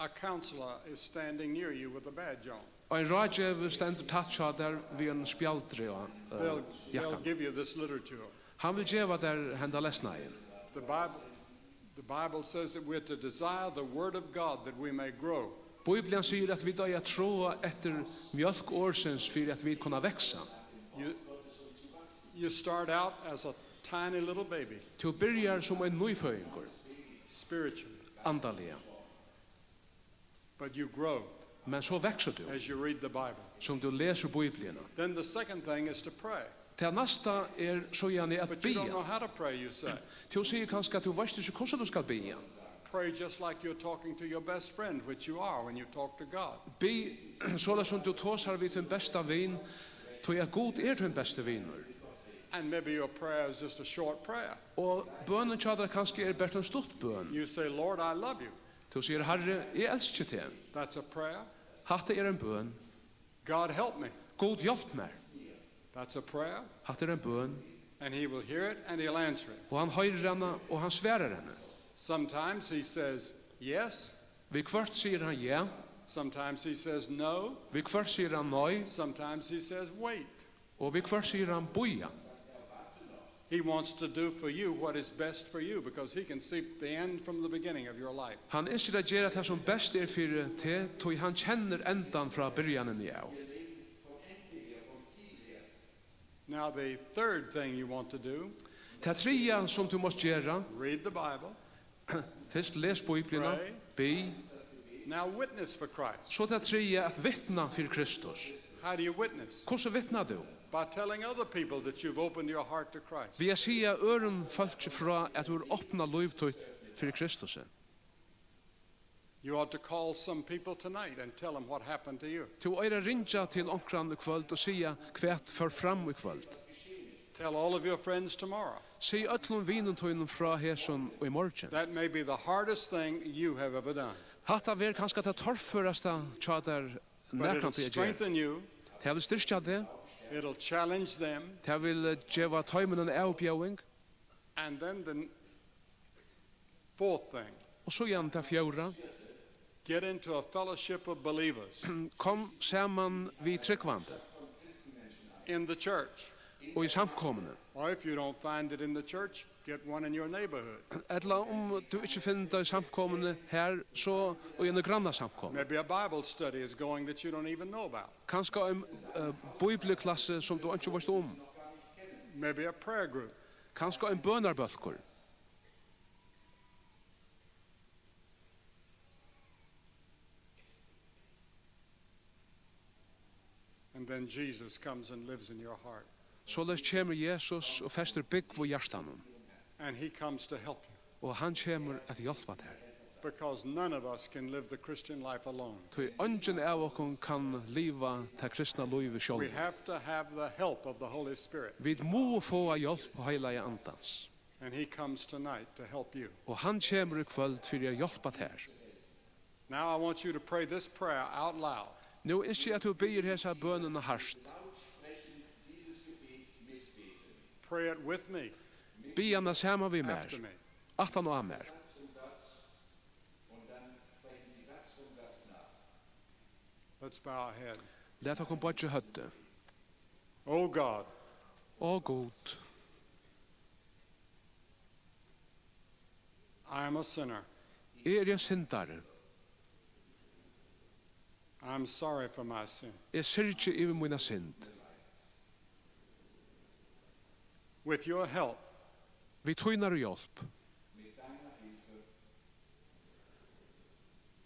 A counselor is standing near you with a badge on. Ein ráðgevi stendur tætt hjá tær við ein spjaldri á, eh, They'll, they'll jakkan. Give you this literature. Hann vil geva tær henda lesnaðin. The Bible, the Bible says that we're to desire the Word of God that we may grow. Bíblian sigur at vit eiga at tráa eftir mjólk orðsins fyri at vit kunna vaksa. You, you start out as a tiny little baby, Tú byrjar sum ein nýføðingur, spiritually, andaliga, but you grow men so veksur tú, as you read the Bible. Sum tú lesur Bíbliuna. Then the second thing is to pray. Tað næsta er síðani at But you don't know biðja. How to pray, you say. Tú sigur kanska at tú veitst ikki, hvussu tú skal biðja. Pray just like you're talking to your best friend, which you are when you talk to God. Bið soleiðis sum tú tosar við tín besta vin, tí at Gud er tín besti vinur. And maybe your prayer is just a short prayer. Og bønin hjá tær kanska er bert ein stutt bøn. You say, Lord, I love you. Tú sigur, Harri, eg elski teg. That's a prayer. Hatta er ein bøn. God, help me. Gud, hjálp mær. That's a prayer. Hatta er ein bøn. And he will hear it and he'll answer it. Og hann hoyrir hana, og hann svarar henni. Sometimes he says, yes. Viðhvørt sigur hann ja. Sometimes he says, no. Viðhvørt sigur hann nei. Sometimes he says, wait. Og viðhvørt sigur hann bíða. He wants to do for you what is best for you because he can see the end from the beginning of your life. Hann ynskir at gera tað sum best er fyri teg, tí hann kennir endan frá byrjanini av. Now, the third thing you want to do, Tað triðja sum tú mást gera, read the Bible, fyrst les Bíbliuna, Pray. Bið, now witness for Christ. So tað triðja at vitna fyri Kristus. How do you witness? Hvussu vitnar tú? By telling other people that you've opened your heart to Christ. Við at siga øðrum fólki frá at tú hevur opnað lív títt fyri Kristusi. You ought to call some people tonight and tell them what happened to you. Tú eigur at ringja til onkran í kvøld og siga hvat fór fram í kvøld. Tell all of your friends tomorrow. Sig øllum vinum tínum frá hesum í morgin. That may be the hardest thing you have ever done. Hatta verður kanska tað torførasta hjá tær But it'll nakrantíð at gera. Strengthen you. Tað vil styrkja teg. It'll challenge them. Tað vil, eh, geva teimum eina avbjóðing. And then the n- fourth thing, Og so gjarna tað fjórða. Get into a fellowship of believers Kom saman við trúgvandi in the church. Og í samkomuni. Or if you don't find it in the church, get one in your neighborhood. Ella um tú ikki finnur tað í samkomuni her, so í eini grannasamkomuni. Maybe a Bible study is going that you don't even know about. Kanska ein, eh, bíbliuklassi sum tú einki veist um. Maybe a prayer group. Kanska ein bønarbólkur. And then Jesus comes and lives in your heart. Soleiðis kemur Jesus og festir búgv í hjartanum. And he comes to help you. Og hann kemur at hjálpa tær. Because none of us can live the Christian life alone. Tí eingin av okkum kann liva tað kristna lívið We sjálv. Have to have the help of the Holy Spirit. Vit mugu fáa hjálp heilaga andans. And he comes tonight to help you. Og hann kemur í kvøld fyri at hjálpa tær. Now I want you to pray this prayer out loud. Nú ynski eg at tú biður hesa bønina hart. Pray it with me. Bið hana saman við mær. After me. Aftan á mær. Let's bow our head. Lat okkum boyggja høvdið. Oh God, Ó Gud, I am a sinner. Eg eri ein syndari. I'm sorry for my sin. Eg syrgi yvir mína synd. With your help, Við tínari hjálp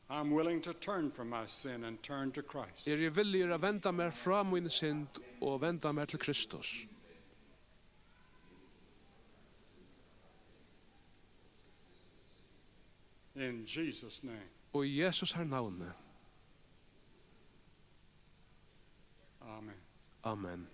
I'm willing to turn from my sin and turn to Christ. Eri eg villigur at venda mær frá míni synd og venda mær til Kristus. In Jesus' name. Og í Jesus har navni. Amen. Amen.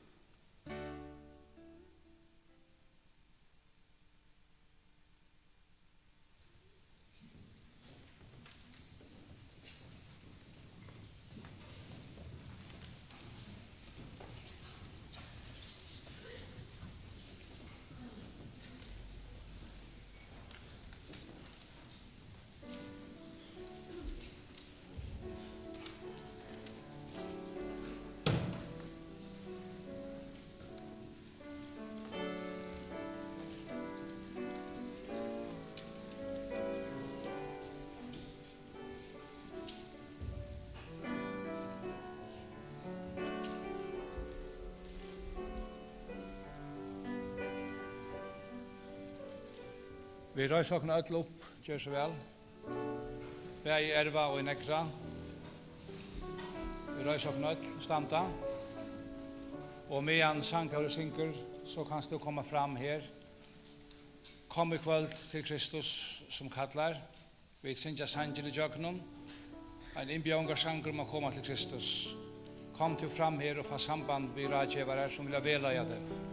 Vit reisa okkum øll upp, ger so væl. Bæði erva og negra. Vit reisa okkum øll og standa. Og meðan sangkórurin syngur, so kanst tú koma fram her. Kom í kvøld til Kristus, sum kallar. Vit syngja sangin ígjøgnum. Ein innbjóðingarsangur um at koma til Kristus. Kom tú fram her og fá samband við ráðgevarar, sum vilja vegleiða teg.